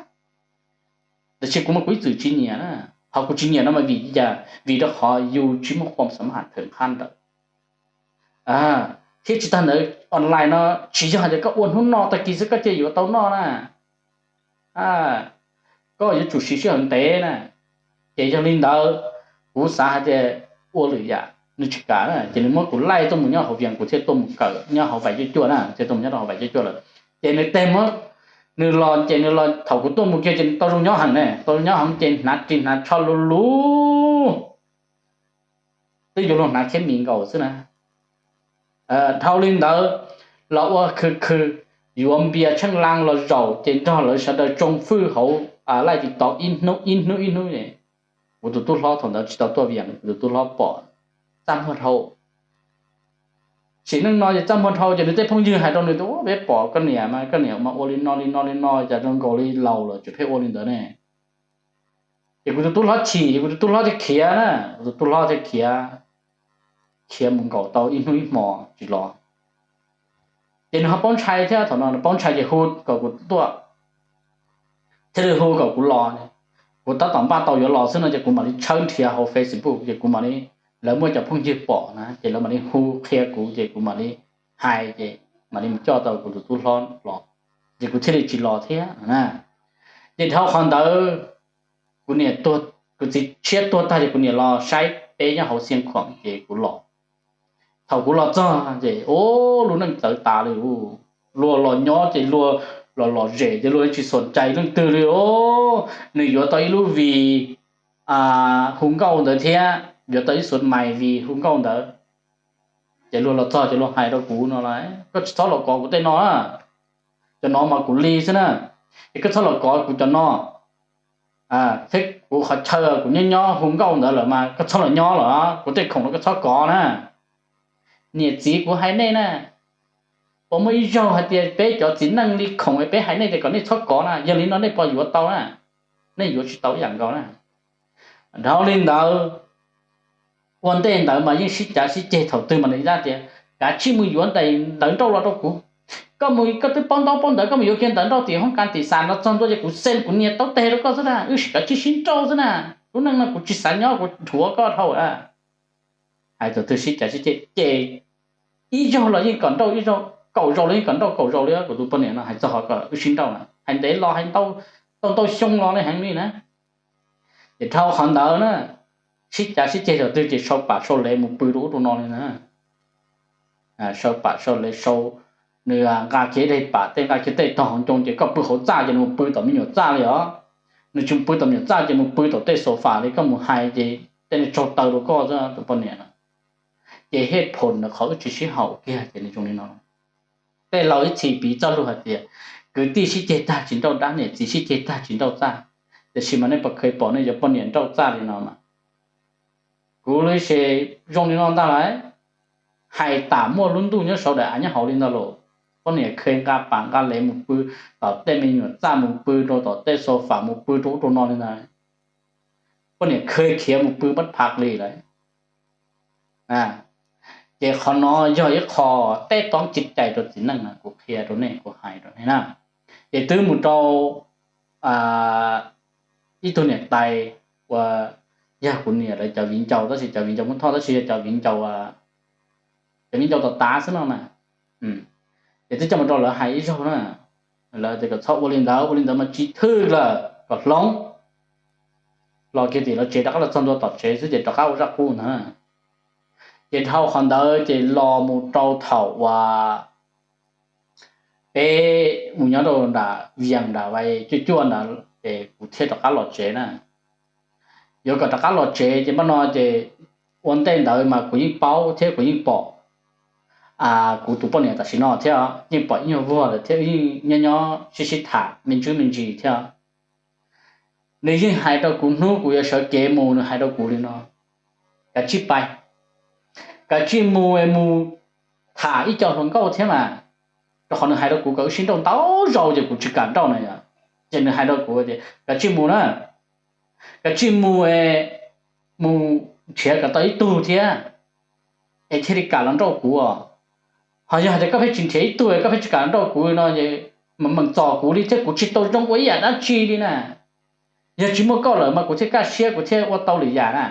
Tab sis kuv mas kuv ib txwm tsis nyiam na, ho kuv tsis nyiam no mas vim li cas? Vim rau qhov yus tsis muaj khuam xav mas ham thawm qhab ntawd. Thiab tsis tag ntawd online no tsis yog hais tias koj ua hnub no tag kis xwb koj cia yuav tau noj na. Koj yuav tsum siv sij hawm ntev na. Ces yog li ntawd, kuv xav hais tias ua lwm yam nws tsis kam na, ces nws muab kuv laij tuaj mus nyob hauv Vias, kuv thiaj tuaj mus kawm nyob hauv Vais Cuaj Cuaj na, thiaj tuaj mus nyob rau hauv Vais Cuaj Cuaj lawm. Ces nws teg muab, nws los ces nws los thaum kuv tuaj mus kiag ces nws tau zoo nyob heev ne, tau zoo nyob heev ces hnav ris hnav tsho luv luv, twb yuav luag hnav thiab mis nkaus xwb na. Dhau li ntawd los ua khw khw, yuav npias tsheej laj los zaum ces nrog lawv sawv daws tsoo fwj hauv laj TikTok ib hnub ib hnub ib hnub. Kuv tus tub hlob thaum ntawd tsis tau tuaj vias, kuv tus tub hlob pom txaj muag dhau. Sim neej no ces txaj muag dhau ces nws tej phooj ywg hais rau nws tias, Ua, peb pom koj niam mas, koj niam mas ua li no li no li no, cas zoo nkaus li laus lawm tseem pheej ua li ntawd ne. Ces kuv tus tub hlob chim, kuv tus tub hlob thiaj khiav na, kuv tus tub hlob thiaj khiav, khiav mus nkaum tau ib hnub ib hmo tsis los. Ces nws ho paub ntshai thiab, thaum no nws paub ntshai ces hu kom kuv tuaj, thiaj li hu kom kuv los. Kuv tab tom npaj tau yuav los xwb no ces kuv mam li tshawb nrhiav hauv Facebook ces kuv mam li, lawv muaj cov phooj ywg pom na ces lawv mam li hu qhia kuv ces kuv mam li hais ces mam li mus coj tau kuv tus tub hlob los, ces kuv thiaj li tsis los thiab na. Ces dhau qhov ntawd kuv niam, kuv txiv tshiab tuag tag ces kuv niam los saib peb nyob hauv Xiav Khuam ces kuv los. Thaum kuv los txog ces, o, lub neej txawv tas li. Luag los nyob ces luag los lom zem ces luag tsis xom cai leej twg li. O, nws yuav tau ib lub Vim hu nkauj ntawd thiab yuav tau ib xuv mais Vim hu nkauj ntawd. Ces luag los txog ces luag hais rau kuv no, Koj tsis txhob los kov kuv tej no, cov no mas kuv li xwb na, es koj txhob los kov kuv cov no. Thiab kuv qhov chaw kuv nyob nyob hu nkauj ntawd lawm mas koj txhob los nyob lawm, kuv tej khoom no koj txhob kov na. Niam txiv, kuv hais nej na, puas muaj ib zaug hais tias peb cov txiv neej li khoom es peb hais nej tias kom nej txhob kov na? Yog li no nej puas yuav tau na? Nej yuav tsis tau ib yam nkaus na. Dhau li ntawd, ua ntej ntawd mas yeej sib cav sib ceg thaum twg mas nws tias, Kav tsij mus yuav ntawv nrauj los rau kuv. Koj mus, koj twb paub ntaub paub ntawv, koj mus yuav kiag ntawv nrauj tim hoob kas tim xas los txog ntua ces kuv xeem kuv nias tau tes rau koj xwb na, wb sim kav tsij sib nrauj xwb na. Lub neej no kuv tsis xav nyob, kuv dhuav koj dhau. Hais thaum twg sib cav sib ceg ces ib zaug los yeej kom nrauj ib zaug, kaum zaus los yeej kom nrauj kaum zaus li. Kuv tus poj niam no hais txog qhov kom wb sib nrauj na, hais ntev los hais ntau, tau ntau xyoo los li heev li na. Ces dhau qhov ntawd na, sib cav sib ceg thaum twg ces sau pam sau lev mus pw rau ub rau no li na. Sau pam sau lev sau, nws nqa kiag dej pam tej, nqa kiag tej tog hauv ncoo ces koj pw hauv txaj ces nws mus pw tom me nyuam txaj li os. Nws tsis mus pw tom me nyuam txaj ces mus pw tom tej sofa li, koj mus hais ces tej no tsaug taw rau koj xwb tus poj niam no. Ces hej phoom ntawm qhov wb tsis sib haum kiag ces nws zoo li no. Tej laus ib txhis piv txoj lus hais tias, kwv tij sib ceg tag tsis nrauj dab, niam txiv sib ceg tag tsis nrauj txaj. Tiam sis mas nej puas kheev pom nej cov poj niam nrauj txaj li no mas? Kuv li ces zoo li no ntag lauj. Hais tas muaj lub ntuj nyob saud daim av nyob hauv li ntag lauj. Poj niam kheev nqa pam nqa lev mus pw tom tej me nyuam txaj, mus pw rau tom tej sofa, mus pw rau ub rau no li ntag. Poj niam kheev khiav mus pw pab phav li lawm. Ces qhov no yog ib qho teb toob cim cais rau txiv neej na, kuv qhia rau nej, kuv hais rau nej na. Ces twb mus rau ib tug niam tais uas yog kuv niam lawv cov viv ncaus, tab sis cov viv ncaus Hmoob Thoj, tab sis yog cov viv ncaus, cov viv ncaus tom tav xwb no na. Ces twb coj mus rau lawv hais ib zaug na, lawv tias kom txhob ua li ntawd, ua li ntawd mas tsis thwj lawm, kom hloov. Los kiag tim lawv tsev rov qab los txog ntua tom tsev xwb ces rov qab ua zaj qub ntag. Ces dhau qhov ntawd ces los mus rau thaum uas peb mus nyob rau nram Vias nram Vais cuaj cuaj ntawd ces kuv thiaj rov qab los tsev na. Yuav kom rov qab los tsev ces npaj no ces ua ntej ntawd mas kuv yeej paub thiab kuv yeej pom kuv tus poj niam tam sim no thiab, yeej pom ib nyuag vuag lawm thiab, yeej nyob nyob sib sib tham me ntsis me ntsis thiab. Nws yeej hais rau kuv hnub kuv yuav sawv kev mus nws hais rau kuv li no, kav tsij pais, kav tsij mus es mus tham ib co hluas nkauj thiab mas, rau qhov nws hais rau kuv kom wb sib nrauj ntau zaus ces kuv tsis kam nrauj na yom. Ces nws hais rau kuv tias kav tsij mus na, kav tsij mus es mus nrhiav kom tau ib tug thiab es thiaj li kam los nrauj kuv os. Ho yog hais tias koj pheej tsis nrhiav ib tug, koj pheej tsis kam los nrauj kuv no es meem txom kuv li thiab, kuv tsis tau zoo ua ib yam dab tsi li na. Yog tsis muaj koj lawm mas kuv thiaj kaj siab, kuv thiaj ua tau lwm yam na.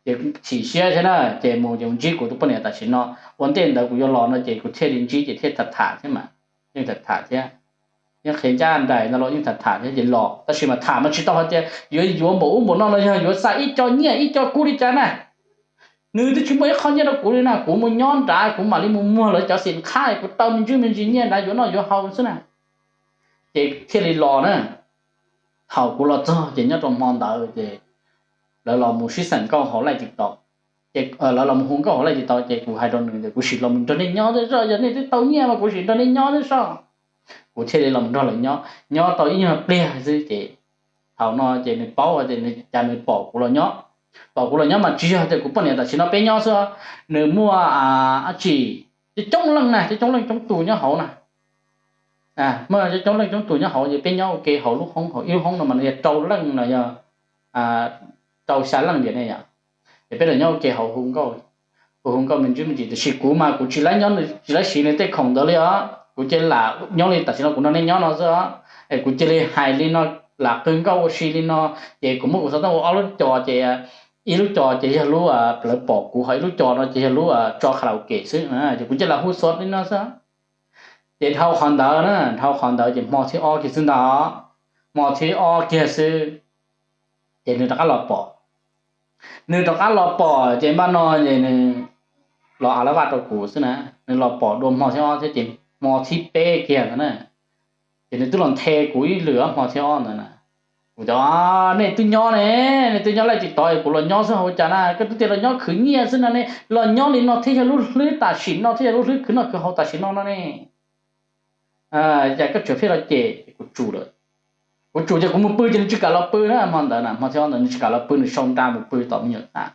Ces chim siab thiab na, ces mus ces mus ntsib kuv tus poj niam tam sim no. Ua ntej ntawd kuv yuav los no ces kuv thiaj li ntsib ces thiaj tham tham thiab mas, yeej tham tham thiab, yeej qhia ncaj nraim no los yeej tham tham thiab ces los, tab sis mas tham mas tsis tau hais tias yuav yuav npaum ub npaum no los yog yuav xa ib co nyiaj ib co kub li cas na. Nws twb tsis muaj ib qho nyiaj rau kuv li na, kuv mus nyob nrad kuv mam li mus muag lawv cov xim qhab kuv tau me ntsis me ntsis nyiaj nrad yuav noj yuav haus xwb na. Ces thiaj li los na. Thaum kuv los txog ces nyob rau hmo ntawd ces lawv los mus sib xeem nkauj hauv laj TikTok. Ces lawv los mus hu nkauj hauv Live TikTok ces kuv hais rau nws tias kuv sim los mus nrog nej nyob thiab soj, yog nej twb tau nyiaj mas kuv sim nrog nej nyob thiab soj. Kuv thiaj li los mus nrog lawv nyob, nyob tau ib nyuag pliag xwb ces thaum no ces nws paub tias nws, cas nws pom kuv los nyob, pom kuv los nyob mas tsis yog tias kuv poj niam tam sim no peb nyob xwb, nws muaj dab tsi, coob coob leej na, coob coob leej coob tus nyob hauv na. Muaj coob coob leej coob tus nyob hauv ces peb nyob ua ke hauv lub hoob, hauv ib lub hoob no mas nws yog rau leej no yog rau xya leej tias ne yom. Ces peb los nyob ua ke hauv hu nkauj, hu hu nkauj me ntsis me ntsis, tiam sis kuv mas kuv tsis laib nyob, tsis laib siv nws tej khoom ntawd li os, kuv cia li lam nyob li tam sim no kuv nrog nej nyob no xwb os. Es kuv cia li hais li no, lam qw nkauj ua si li no, ces kuv muab kuv xov tooj ua ob lub co ces ib lub co ces yog lub lawv pom kuv, ho ib lub co no ces yog lub tso karaoke xwb, ces kuv cia li lam hu xov li no xwb. Ces dhau qhov ntawd na, dhau qhov ntawd ces hmo thib ob kiag xwb ntag, hmo thib ob kiag xwb ces nws rov qab los pom. Nws rov qab los pom ces npaj no ces nws los a la vaj rau kuv xwb na, nws los pom dua hmo thib ob thiab ces hmo thib peb kiag ntawd na, ces nws twb los nthe kuv ib lwm ob hmo thib ob ntawd na. Kuv tias, nej twb nyob ne, nej twb nyob Live TikTok es kuv los nyob xwb ho ua cas na, koj twb tias los nyob khwv nyiaj xwb no ne, los nyob li no thiaj yog lub hlwb tam sim no, thiaj yog lub hlwb khwv noj khwv haus tam sim no no ne. Cas koj tseem pheej los cem? Kuv tsum lawm. Kuv tsum ces kuv mus pw ces nws tsis kam los pw na, hmo ntawd na, hmo thib ob ntawd nws tsis kam los pw, nws sau nra mus pw tom me nyuam tag.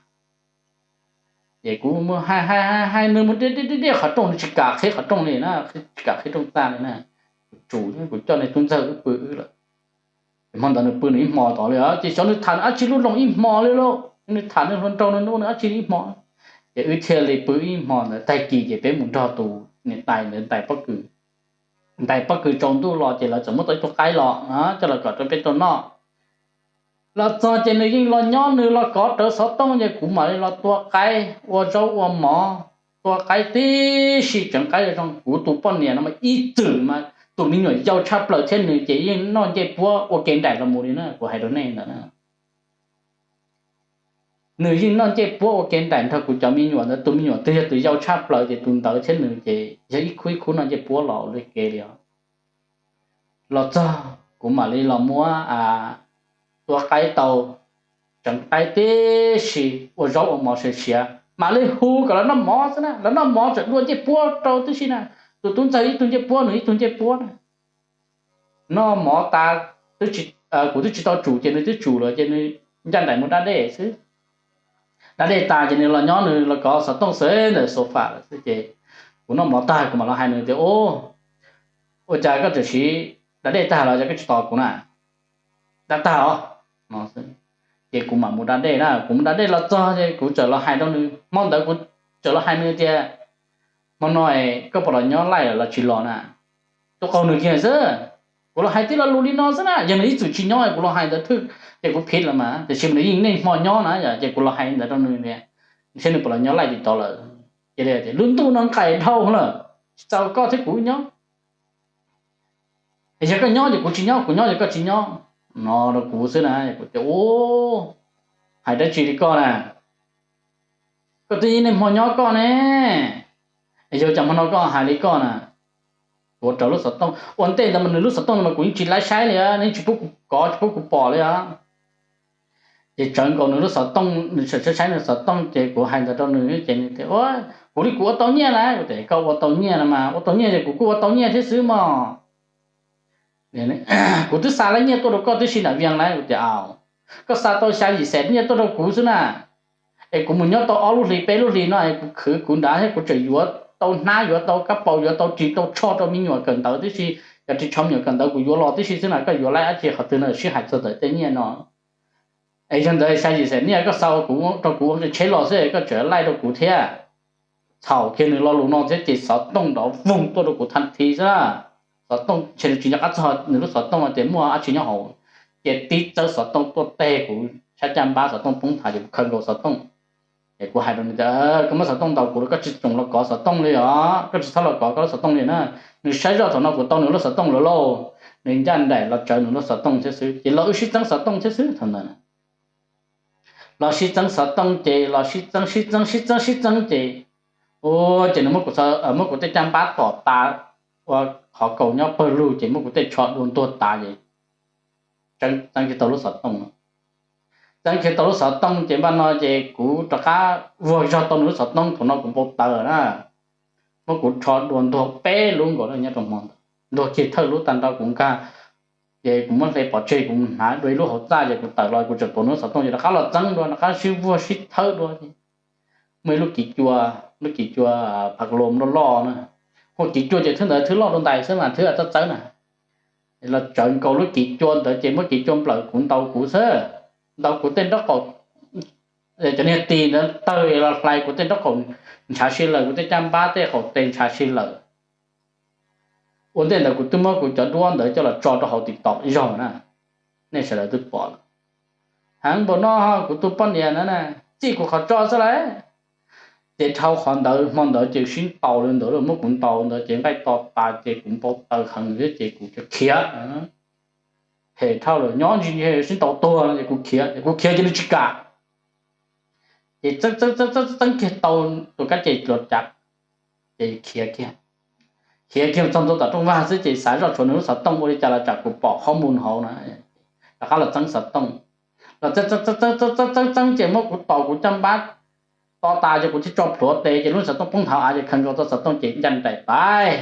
Ces kuv mus hais hais hais nws mus deb deb deb qhov rooj, nws tsis kam qhib qhov rooj li na, tsis kam qhib rooj tag li na. Kuv tsum, kuv coj niag tub ntxawg wb pw wb lawm. Ces hmo ntawd nws pw nws ib hmo tod li os, ces xyov nws tham nws dab tsi lub loo ib hmo li lauj, nws tham nws hluas nraug nws nub nws dab tsi ib hmo. Ces wb thiaj li pw ib hmo ntawd, tag kis ces peb mus nrog tus niam tais ntawd ntais pob kws, ntais pob kws tsaus ntuj los ces lawv txawm muab tau ib tug qaib los coj los kom rau peb tau noj. Los txog ces nws yeej los nyob, nws los kov rawv xov tooj ces kuv mam li los tua qaib ua zaub ua mov, tua qaib tib si, tseev qaib zoo. Kuv tus poj niam no mas ib txwm mas tus me nyuam yau tshaj plaws thiab nws ces yeej noj ncej puab ua ke nraim los mus li na, kuv hais rau nej ntawd na. Nws yeej noj ncej puab ua ke nraim nrog kuv cov me nyuam ntawd, tus me nyuam twg yog tus yau tshaj plaws ces tus ntawd thiab nws ces yog ib khub ib khub noj ncej puab los ua ke li os. Los txog kuv mam li los muab tua qaib tau, tseev qaib tib si, ua zaub ua mov siav siav, mam li hu kom lawv noj mov xwb na, lawv noj mov tseem dua ncej puab rau tib si na. Tus tub ntxawg ib tug ncej puab, nws ib tug ncej puab na. Noj mov tas, kuv twb tsis tau tsum ces nws twb tsum lawm ces nws ncaj nraim mus da dej xwb. Da dej tas ces nws los nyob, nws los kov xov tooj xwb ntawm sofa lawm xwb ces kuv noj mov tag kuv mam los hais nws tias, ua cas koj tseem siv da dej tag los cas koj tsis tos kuv na? Da tag os. Ces kuv mam mus da dej na, kuv mus da dej los txog ces kuv txawm los hais rau nws, hmo ntawd kuv txawm los hais nws tias, hmo no koj puas los nyob Live los tsis los na? Tuaj qaug nws kiag xwb. Kuv los hais tib lo lus li no xwb na, yog nws ib txwm tsis nyob kuv los hais ntawd thwj ces kuv phiv lawm mas, tiam sis mas nws yeej niaj hmo nyob na yom, ces kuv los hais ntawd rau nws tias, saib nws puas los nyob Live TikTok lawm. Ces tias lub ntuj no nqaim dhau lawm, tsis txaus koj thiab kuv nyob. Es yog koj nyob ces kuv tsis nyob, kuv nyob ces koj tsis nyob, no rau kuv xwb na. Kuv tias, u, hais dab tsi li koj na, koj twb yeej niaj hmo nyob koj ne, es yog cas hmo no koj hais li koj na? Kuv rau lub xov tooj, ua ntej ntawd mas nws lub xov tooj no mas kuv yeej tsis laib saib li, nws tsis pub kuv kov tsis pub kuv pom li os. Ces tsawv nkaus nws lub xov tooj, nws tseem saib saib nws xov tooj ces kuv hais ntawd rau nws ces nws tias, kuv li kuv ua tau nyiaj na. Kuv tias koj ua tau nyiaj no mas ua tau nyiaj ces kuv kuj ua tau nyiaj thiab xwb mog. Kuv twb xa lawv nyiaj tuaj rau koj tib si nram Vias lawm. Kuv tias, koj xa tau xya yim xees nyiaj tuaj rau kuv xwb na, es kuv mus nyob tau ob lub hlis peb lub hlis no es kuv khwv kuv nrad thiab kuv tseem yuav tau hnab yuav tau kab paus yuav tau ris tau tsho rau me nyuam kawm ntawv tib si. Cov ris tsho me nyuam kawm ntawv kuv yuav los tib si xwb na, koj yuav laib dab tsi qhov twg no sib hais txog ntawm tej nyiaj no. Es yog ntawd xya yim xees nyiaj koj xa rau kuv ua tsheb los xwb koj tseem laij rau kuv thiab. Txhaum kiag nws lo lus no thiab ces xov tooj nrov voog tuaj rau kuv thaj thi xwb na. Xov tooj ntshe nws tsis nco qab txog nws lub xov tooj no ces muaj dab tsi nyob hauv, ces tib txawb xov tooj tuaj teg kuv sab caj npab, xov tooj poob thav ces kuv khaws nkaus xov tooj. Ces kuv hais rau nws tias, koj muab xov tooj ntaus kuv, koj tsis txhob los kov xov tooj li os, koj tsis txhob los kov koj lub xov tooj li na. Nws saib zoj thaum no kuv tau nws lub xov tooj lawm lauj, nws ncaj nraim los tsawv nws lub xov tooj thiab xwb. Ces los wb sib txeeb xov tooj thiab xwb thaum ntawd. Los sib txeeb xov tooj ces los sib txeeb sib txeeb sib txeeb sib txeeb ces, u, ces nws muab kuv tej caj npab tom tas, ua qhov kaus nyob pawg lug ces muab kuv tej tsho dua ntuag tas ces txeeb tsis tau lub xov tooj. Txeeb kiag tau lub xov tooj ces npaj no ces kuv rov qab vuag zog tau nws lub xov tooj, thaum no kuv npau taws na. Muab kuv rho dua ntuag peb lub nkaus nyob rau hmo ntawd, ntuag kiag thawj lub tag nrho kuv nkag, ces kuv muab hle pov tseg, kuv hnav dua ib lub hauv txaj ces kuv tawm los kuv tseem tuav nws lub xov tooj ces rov qab los txeeb dua, rov qab sib vuag sib thawb dua. Muaj ib lub kiv cua, lub kiv cua phav lom loj loj na, hu kiv cua ces thwb ntawd thwb loj dua ntais xwb mas thwb txawb txawb na. Los tsawv nkaus lub kiv cua ntawd ces muab kiv cua nplawm kuv ntaus kuv xwb, ntaus kuv tej nraub qaum, cov niag tis ntawd tawg los hlais kuv tej nraub qaum ntshav si lawm, kuv tej caj npab tej qaum tes ntshav si lawm. Ua ntej ntawd kuv twb muab kuv cov duab ntawd coj los tso rau hauv TikTok ib zaug na, nej sawv daws twb pom lawm. Heev npaum no kuv tus poj niam na, txij kuv qhov tso xwb lauj. Ces dhau qhov ntawd hmo ntawd ces sib ntaus li ntawd, muab kuv ntaus ntawd ces nqaij to tas ces kuv npau taws heev thiab ces kuv khiav. Phem dhau lawm, nyob ntsis sib ntaus tuag no ces kuv khiav, ces kuv khiav ces nws tsis kam. Ces txeeb txeeb txeeb txeeb kiag tau tus kab ces los cav, ces khiav kiag, khiav kiag txog ntua tom rooj vag xwb ces xav zoj tshuav nws lub xov tooj ua li cas los tsam kuv pom qhov mus hauv na, rov qab los txeeb xov tooj. Los txeeb txeeb txeeb txeeb txeeb ces muab kuv tos kuv caj npab to tas ces kuv thiaj tso plhuav tes ces lub xov tooj poob nthav av ces khaws nkaus tau xov tooj ces ncaj nraim tas.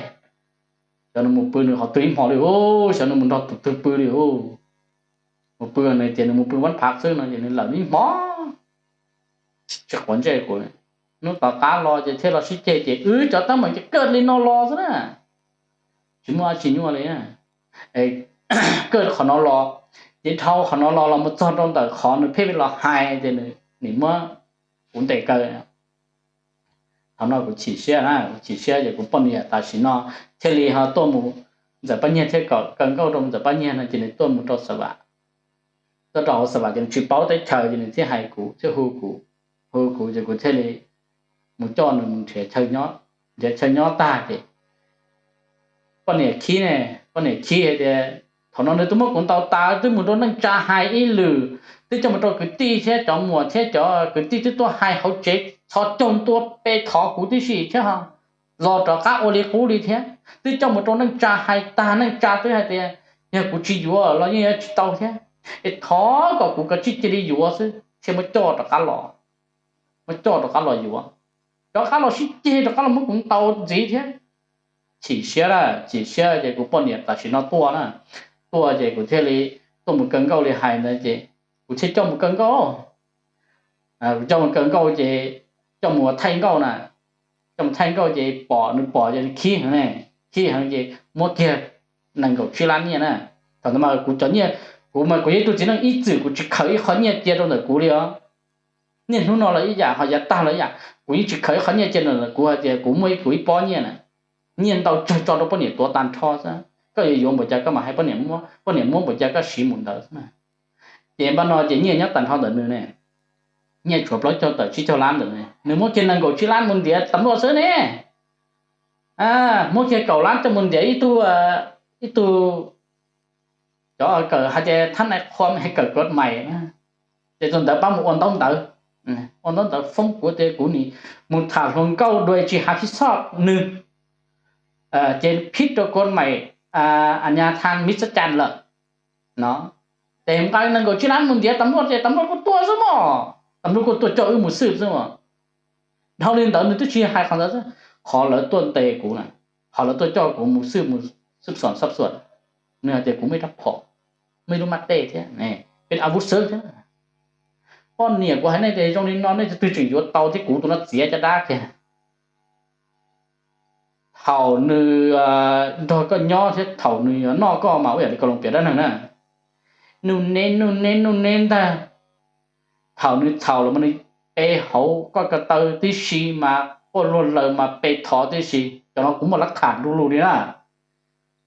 Xyov nws mus pw nws qhov twg ib hmo li ub, xyov nws mus nrog tus twg pw li ub. Mus pw nws tias nws mus pw vab phav xwb no ces nws lawm ib hmo tsis quav ntsej kuv. Hnub tom qab los ces thiaj los sib ceg ces wb cov teeb meem ces kaj li no los xwb na, tsis muaj dab tsi nyuaj li. Kaj qhov no los, ces dhau qhov no los los mus txog rau ntawm qhov nws pheej los hais tias nws nim muab kuv ntes kaw. Thaum no kuv chim siab na, kuv chim siab ces kuv poj niam tam sim no thiaj li ho tuaj mus, Ntxawm Paj Nyiag thiab kom kaw nkauj rau Ntxawm Paj Nyiag no ces nws tuaj mus rau Xav Vam, tuaj rau hauv Xav Vam ces nws tsis paub teb chaws ces nws thiaj hais kuv thiaj hu kuv, hu kuv ces kuv thiaj li mus coj nws mus nrhiav chaw nyob. Nrhiav chaw nyob tag ces poj niam khib ne, poj niam khib hais tias thaum no nws twb muab kuv ntaus tas twb mus rau neej tsa hais ib lwm, twb coj mus rau kwv tij thiab cov muam thiab cov kwv tij twb tuaj hais hauv tsev txhos caug tuaj pe thov kuv tib si thiab, los rov qab ua li qub li thiab. Twb coj mus rau neej tsa hais tag neej tsa twb hais tias yog kuv tsis yuav los yeej yuav tsis tau thiab, es thov kom kuv kav tsij cia li yuav xwb thiaj muab coj rov qab los, muab coj rov qab los yuav, rov qab los sib ceg rov qab los muab kuv ntaus ntxiv thiab. Chim siab lawm, chim siab ces kuv poj niam tam sim no tuaj na, tuaj ces kuv thiaj li tuaj mus kaw nkauj li hais ntawd ces kuv thiaj coj mus kaw nkauj. Kuv coj mus kaw nkauj ces coj mus ua thaij nkauj na, coj mus thaij nkauj ces pom nws pom ces nws khib heev ne, khib heev ces muab kiag nees nkaum tsib lab nyiaj na. Thaum ntawd mas kuv cov nyiaj, kuv mas kuv yog ib tug txiv neej ib txwm kuv tsis khaws ib qho nyiaj cia rau ntawm kuv li os. Niaj hnub no los ib yam ho yav tag los ib yam, kuv yeej tsis khaws ib qho nyiaj cia rau ntawm kuv hais tias kuv muaj ib kuv ib pob nyiaj na, nyiaj ntau tsawg tso rau poj niam tuav tag nrho xwb, koj yuav yuav npaum cas koj mam hais poj niam muab, poj niam muab npaum cas koj siv mus ntawd xwb na. Ces npaj no ces nyiaj nyob tag nrho ntawm nws ne, nyiaj tshuav plaub caug tawm tsib caug lab ntawm nws, nws muab kiag nees nkaum tsib lab mus ntiav tam luaj xwb ne. Muab kiag kaum lab coj mus ntiav ib tug, ib tug, cov kawm hais tias thab nais qhua kawm kod mais na, ces tus ntawd pab mus ua ntaub ntawv, ua ntaub ntawv foob kuv tias kuv nim mus tham hluas nkauj dua tsis hav phij xoj nws, ces phib rau kod mais, a nyas thas mis xab cas lawm no. Ces nqa nees nkaum tsib lab mus ntiav tam luaj ces tam luaj kuj tuaj xwb mos, tam luaj kuj tuaj coj wb mus xwb xwb mos. Dhau li ntawd nws twb tsis hais qhov ntawd xwb, qhov lawv tuaj ntes kuv na, qhov lawv tuaj coj kuv mus xwb mus xwb xom xab xuam, nws hais tias kuv muaj ib rab phom, muaj ib lub maj tej thiab, peb a vub xwb thiab. Poj niam kuv hais nej tias zoo li no nej tus twg tseem yuav tau thiab kuv tus no txiav caj dab kiag. Thaum nws nrog koj nyob thiab thaum nws noj koj mas ua yam li kaus loos piam dab neeg na, nuj neb nuj neb nuj neb ntag. Thaum nws txhaum los mas nws pe hauv koj ko taw tib si mas quaj luag laws mas pe thov tib si, cov no kuv muaj lab kham du lug li na.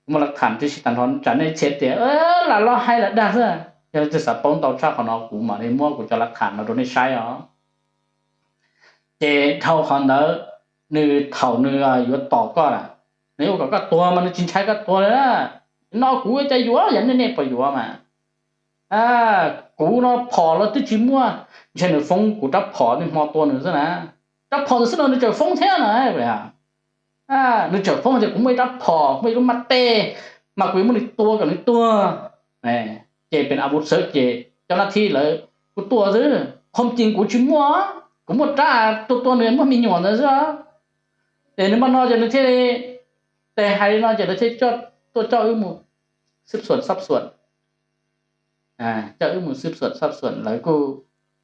Kuv muaj lab kham tib si tag nrho, tsam nej txhia tias lam los hais lam dag xwb. Yog leej twg xav paub ntau tshaj qhov no kuv mam li muab kuv cov lab kham no rau nej saib os. Ces dhau qhov ntawd, nws thaum nws yuav tom koj na, nws yuav kom koj tuag mas nws tsis ntshai koj tuag li na. No kuv ua cas yuav, yog nej nej puas yuav mas. Kuv no phom los twb tsis muaj, ntshe nws foob kuv rab phom niaj hmo tua nws xwb na. Rab phom ntawd xwb no nws tseem foob thiab na. Nws tseem foob tias kuv muaj ib rab phom muaj ib lub maj tej, mas kuv yuav muab nws tua kom nws tuag. Ces pem a vus xawv ces cov nab thib lawv kuv tua xwb, qhov tseeb kuv tsis muaj, kuv muaj rab tua tua nws muaj me nyuam ntawd xwb. Ces nws mas no ces nws thiaj li, tes hais li no ces lawv thiaj tuaj coj wb mus xwb xuam xab xuam, coj wb mus xwb xuam xab xuam, lawv kuj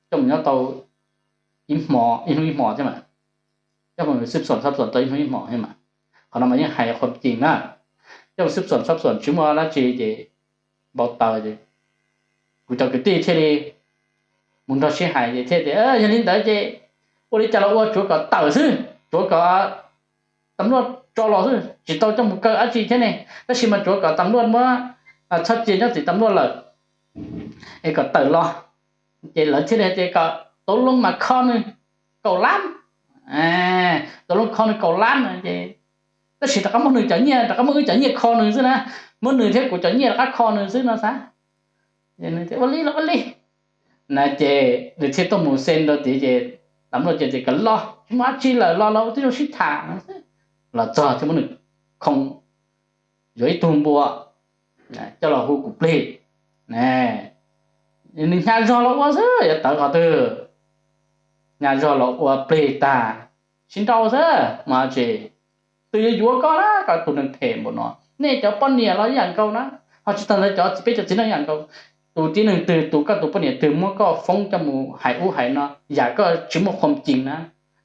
coj mus nyob tau ib hmo, ib hnub ib hmo thiab mas, coj mus xwb xuam xab xuam tau ib hnub ib hmo thiab mas. Qhov no mas yeej hais qhov tseeb na, coj mus xwb xuam xab xuam tsis muaj dab tsi ces npau taws es kuv cov kwv tij thiaj li mus nrog sib hais ces thiaj tias, yog li ntawd ces ua li cas los ua, tsuav kom tawm xwb, tsuav kom tam luaj tso los xwb, tsis tau coj mus kaw dab tsi thiab ne, tab sis mas tsuav kom tam luaj muab txhob cia nyob tim tam luaj lawm es kom tawm los. Ces lawv thiaj li tias kom tau loo mas kho nws kaum lab, tau loo kho nws kaum lab no ces, tab sis rov qab muab nws cov nyiaj, rov qab muab wb cov nyiaj kho nws xwb na, muab nws thiab kuv cov nyiaj rov qab kho nws xwb no xav. Ua li los ua li na ces nws thiaj tuaj mus xee rau tid ces tam luaj ces tias kom los, tsis muaj dab tsi lawm, los los ua tib zoo sib tham no xwb. Los txog thiaj muab nws khoo, yuav ib tug npua coj los hu kuv plig. Nws hnyav zog los ua xwb, yuav tawv qhov twg, hnyav zog los ua plig tag, sib nrauj xwb mas tsis, tus yuav yuav koj na, koj tus neeg phem npaum no, nej cov poj niam los ib yam nkaus na, ho tsis tag ntawd cov txiv, peb cov txiv neej ib yam nkaus. Tus tib neeg twg, tus koj tus poj niam twg muab koj foob coj mus hais ub hais no, yam koj tsis muaj qhov tseeb na,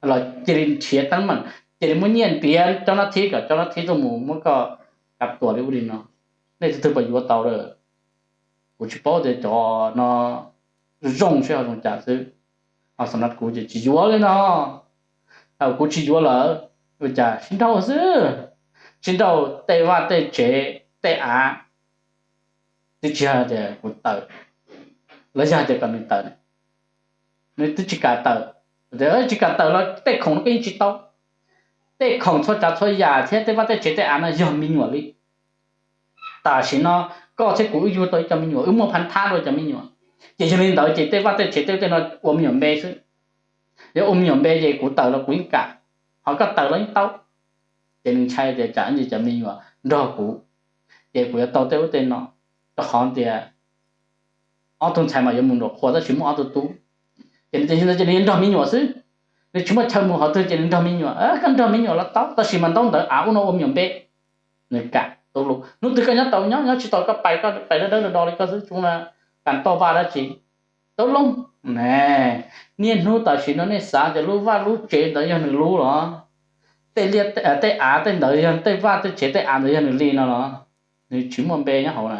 los cia li nrhiav teeb meem, cia li muab nyiaj ntiav cov nab thib kom cov nab thib tuaj mus muab koj kav tuam li ub li no. Nej tus twg puas yuav tau lawm? Kuv tsis paub tias cov no zoo seb ho zoo cas xwb, ho xam nas kuv ces tsis yuav li no. Thaum kuv tsis yuav lawm, ua cas sib nrauj xwb, sib nrauj tej vaj tej tsev tej av, twb tsis yog tias kuv tawm, los yog tias kom nws tawm, nws twb tsis kam tawm. Tsis kam tawm los tej khoom no koj yeej tsis tau, tej khoom txhua tsav txhua yam thiab tej vaj tej tsev tej av no yog me nyuam li. Tam sim no koj thiab kuv wb yug tau ib co me nyuam, wb muaj phab thab rau cov me nyuam, ces yog li ntawd ces tej vaj tej tsev tej tej no ua me nyuam npe xwb. Yog ua me nyuam npe ces kuv tawm los kuv yeej kam, ho koj tawm los yeej tau. Ces nws ntshai tias tsam ntsis cov me nyuam nrog kuv, ces kuv yuav tau tej ub tej no, rau qhov tias ob tug ntxhais mas yuav mus nraum qhua tab sis muaj ob tug tub, ces nws tias li ntawd ces nws yuav nrog me nyuam xwb, nws tsis muaj chaw mus qhov twg ces nws nrog me nyuam. Koj nrog me nyuam los tau, tab sis mas ntaub ntawv av ub no ua me nyuam npe. Nws kam tub lug, hnub twg koj nyob tau nyob, nyob tsis tau koj pais, koj pais dawb dawb do do li koj xwb, tsuas kam toj vaj dab tsi, tub lug. Niaj hnub tam sim no nej xav tias lub vaj lub tsev ntawd yog nws lub los, tej liaj tej av tej ntawd yog tej vaj tej tsev tej av ntawd yog nws li no los, nws tsis muaj npe nyob hauv na,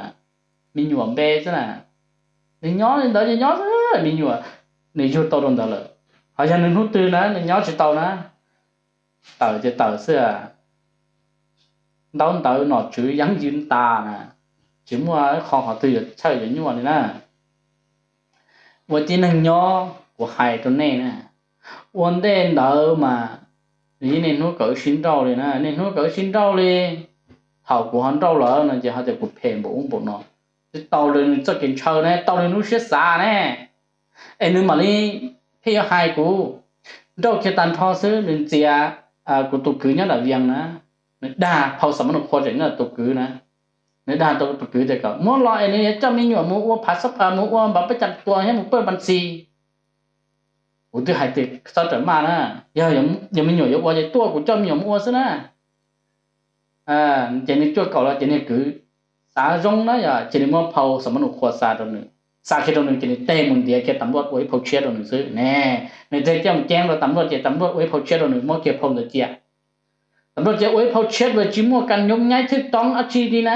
me nyuam npe xwb na. Nws nyob li ntawd ces nyob xwb, me nyuam nws yug tau rau ntawd lawm. Ho yog nws hnub twg na nws nyob tsis tau na, tawm ces tawm xwb. Ntaub ntawv nom tswv yeeb ywj tas na, tsis muaj qhov qhov twg yuav txhawj yuav nyuaj li na. Ua tib neeg nyob kuv hais rau nej na, ua ntej ntawd mas nws yeej niaj hnub kom wb sib nrauj li na, niaj hnub kom wb sib nrauj li. Thaum kuv ho nrauj lawm no ces ho tias kuv phem npaum ub npaum no, twb tau li nws txoj kev ntshaw ne, tau li nws lub siab xav ne. Es nws mam li thiaj yuav hais kuv. Nrauj kiag tag nrho xwb nws ntxias kuv tus kwv nyob nram Vias na, nws dag phau xam pab nus qhua tseem nyob tus kwv na, nws dag tau tus kwv tias kom muab los es nws yuav coj me nyuam mus ua phav xab pas, mus ua npav peb cas tua thiab mus pawj npas ntxis. Kuv twb hais tias txhob rawm maj na, yog, yog me nyuam yuav ua ces tuaj kuv coj me nyuam mus ua xwb na. Ces nws cuaj kaum los ces niag kwv xav zoo na yom, ces nws muab phau xam pab nus qhua xa rau nws, xa kiag rau nws ces nws teg mus ntiav kiag tam luaj ua ib phau tshiab rau nws xwb ne. Nws teg coj mus ceeb rau tam luaj ces tam luaj ua ib phau tshiab rau nws, muab kiag phau ntawd cia. Tam luaj ces ua ib phau tshiab rau, tsis muaj kas nyob nyaib thwj toob dab tsi li na,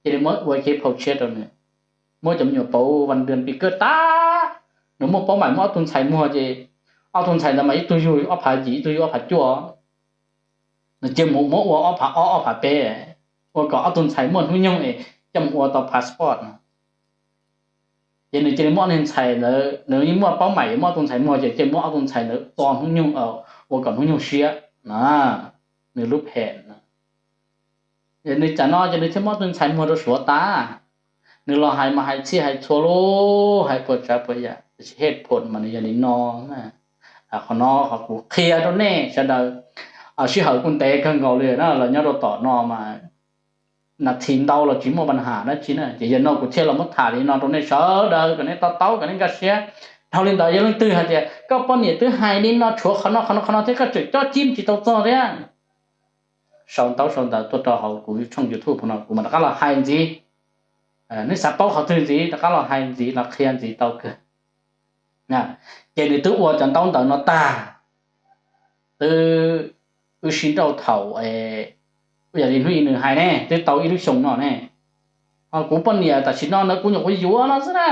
ces nws muab ua kiag ib phau tshiab rau nws, muab cov me nyuam pauv vas das pis kaj tag. Nws muaj paub mais muaj ob tug ntxhais muag ces ob tug ntxhais ntawd mas ib tug yug ob phav yim, ib tug yug ob phav cuaj. Nws cia mus muab ua ob phav ob, ob phav peb, ua kom ob tug ntxhais muaj hnub nyoog es coj mus ua tau passport no. Ces nws cia li muab ob tug ntxhais ntawd, nws yeej muaj paub mais muaj ob tug ntxhais muag ces cia li muab ob tug ntxhais ntawd txo hnub nyoog, ua kom hnub nyoog siab na, nws lub phem na. Nws cas no ces nws thiaj muab ob tug ntxhais muag rau Suav tas. Nws los hais mas hais txhij hais txhua lub, hais puas tsav puas yam, tiam sis hej phom mas nws yog li no. Qhov no qhov kuv qhia rau nej sawv daws, sij hawm kuj ntev kawg nkaus li na, los nyob rau tom no mas nas this ntau los tsis muaj pab ham dab tsi na. Ces yog no kuv thiaj los muab tham li no rau nej sawv daws kom nej to taub kom nej nkag siab. Dhau li ntawd yog leej twg hais tias koj poj niam twb hais li no tshuav qhov no qhov no qhov no thiab koj tseem coj cib tsis tau txog thiab, sau ntaub sau ntawv tuaj rau hauv kuv tshooj YouTube no kuv mam rov qab los hais ntxiv. Nej xav paub qhov twg ntxiv rov qab los hais ntxiv los qhia ntxiv tau kawg. Ces nws twb ua cov ntaub ntawv no tag, twb wb sib nrauj thaum, yog li hnub i nws hais ne twb tau ib lub xyoo no ne. Kuv poj niam tam sim no ntawd kuv nyuam qhuav yuav no xwb na.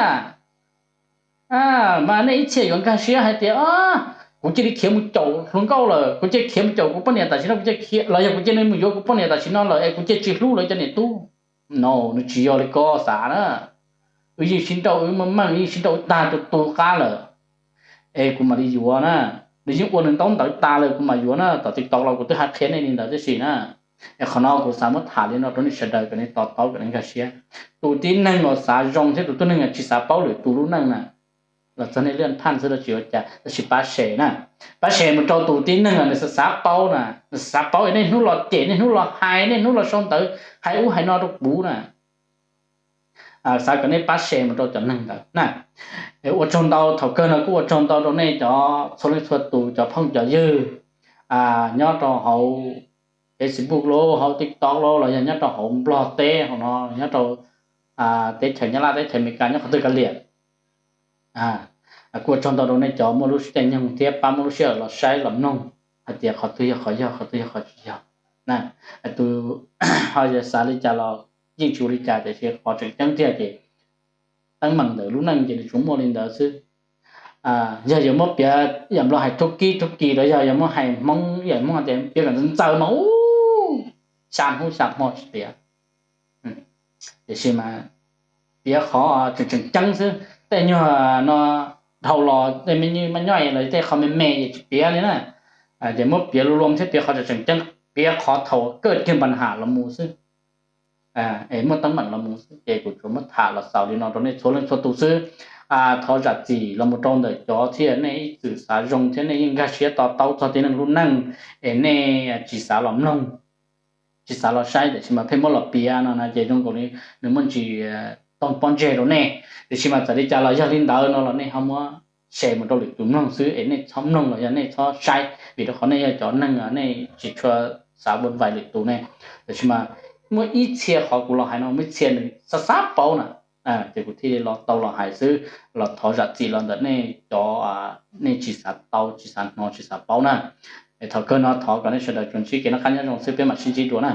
Mas nej ib txhia yuav nkag siab hais tias kuv cia li khiav mus caum hluas nkauj lawm, kuv cia li khiav mus caum kuv poj niam tam sim no, kuv cia li khiav los yog kuv cia li mus yuav kuv poj niam tam sim no lawm es kuv cia li tsis hlub lawv cov niam tub. No, nws tsis yog li koj xav na. Wb yeej sib nrauj, wb muaj meej, yeej sib nrauj tag tu tu qab lawm es kuv mam li yuav na. Nws yeej ua nws ntaub ntawv tas lawm kuv mam yuav na. Tom TikTok los kuv twb hais qhia nej li ntawd tib si na. Es qhov no kuv xav muab tham li no rau nej sawv daws kom nej to taub kom nej nkag siab. Tus tib neeg uas xav zoo thiab tus tib neeg uas tsis xav paub lwm tus lub neej na, los txog nej liaj phaj xwb los tsis ua cas, tab sis pab share na. Pab share mus rau tus tib neeg uas nws xav xav paub na, nws xav paub es niaj hnub los cem, niaj hnub los hais, niaj hnub los sau ntawv hais ub hais no rau kuv na. Xav kom nej pab share mus rau cov neeg ntawd na. Ua tsaug ntau, thaum kawg no kuj ua tsaug ntau rau nej cov txhua leej txhua tus, cov phooj cov ywg nyob rau hauv Facebook los hauv TikTok los los yog nyob rau hauv Nplog teb hauv no, nyob rau teb chaws Nyab Laj, teb chaws Amelikas, nyob qhov twg kav liam. Kuj ua tsaug ntau rau nej cov muaj lub caij nyoog thiab pab muaj lub sij hawm los saib los mloog hais tias qhov twg yog qhov yog, qhov twg yog qhov tsis yog. Tus ho xav li cas los yeej tsis ua li cas, tiam sis qhov tseem ceeb tiag ces teeb meem ntawm lub neej ces nws tsuas muaj li ntawd xwb. Yog yuav muab piav yam Nplog hais thub kib thub kis los yog yuav muab hais Hmoob yam Hmoob tias piav kom ntxaws ntxaws mas ub, xya hnub xya hmo tsis tiav. Tiam sis mas piav qhov tseem tseem ceeb xwb, tej nyuag no dhau los tej me nyuam maj nyob los tej qhov me me ces tsis piav li na. Ces muab piav luam thiab piav qhov tseem tseem ceeb, piav qhov thaum kaj kiag npa ham los mus xwb, es muaj teeb meem los mus xwb. Ces kuv tsuas muab tham los xaus li no rau nej txhua leej txhua tus xwb. Thov zam txim los mus rau ntawm cov thiab nej ib txwm xav zoo thiab nej yeej nkag siab to taub txog tib neeg lub neej es nej tsis xav los mloog, tsis xav los saib, tiam sis mas pheej muab los piav no na ces zoo nkaus li nws muaj ntsis toog pob ntseg rau nej. Tiam sis mas txawm li cas los yog li ntawd no los nej ho muab share mus rau lwm tus mloog xwb es nej txhob mloog los yog nej txhob saib, vim rau qhov nej yog cov neeg nej tsis tshua xav npau vais lwm tus ne. Tiam sis mas muaj ib txhia qhov kuv los hais no muaj ib txhia nws xav xav paub na, ces kuv thiaj li los tau los hais xwb, los thov zam txim los ntawm nej cov nej tsis xav tau, tsis xav hnov, tsis xav paub na. Thaum kawg no thov kom nej sawv daws tsuas ntsib kev noj qab nyob zoo xwb, peb mam sib ntsib dua na.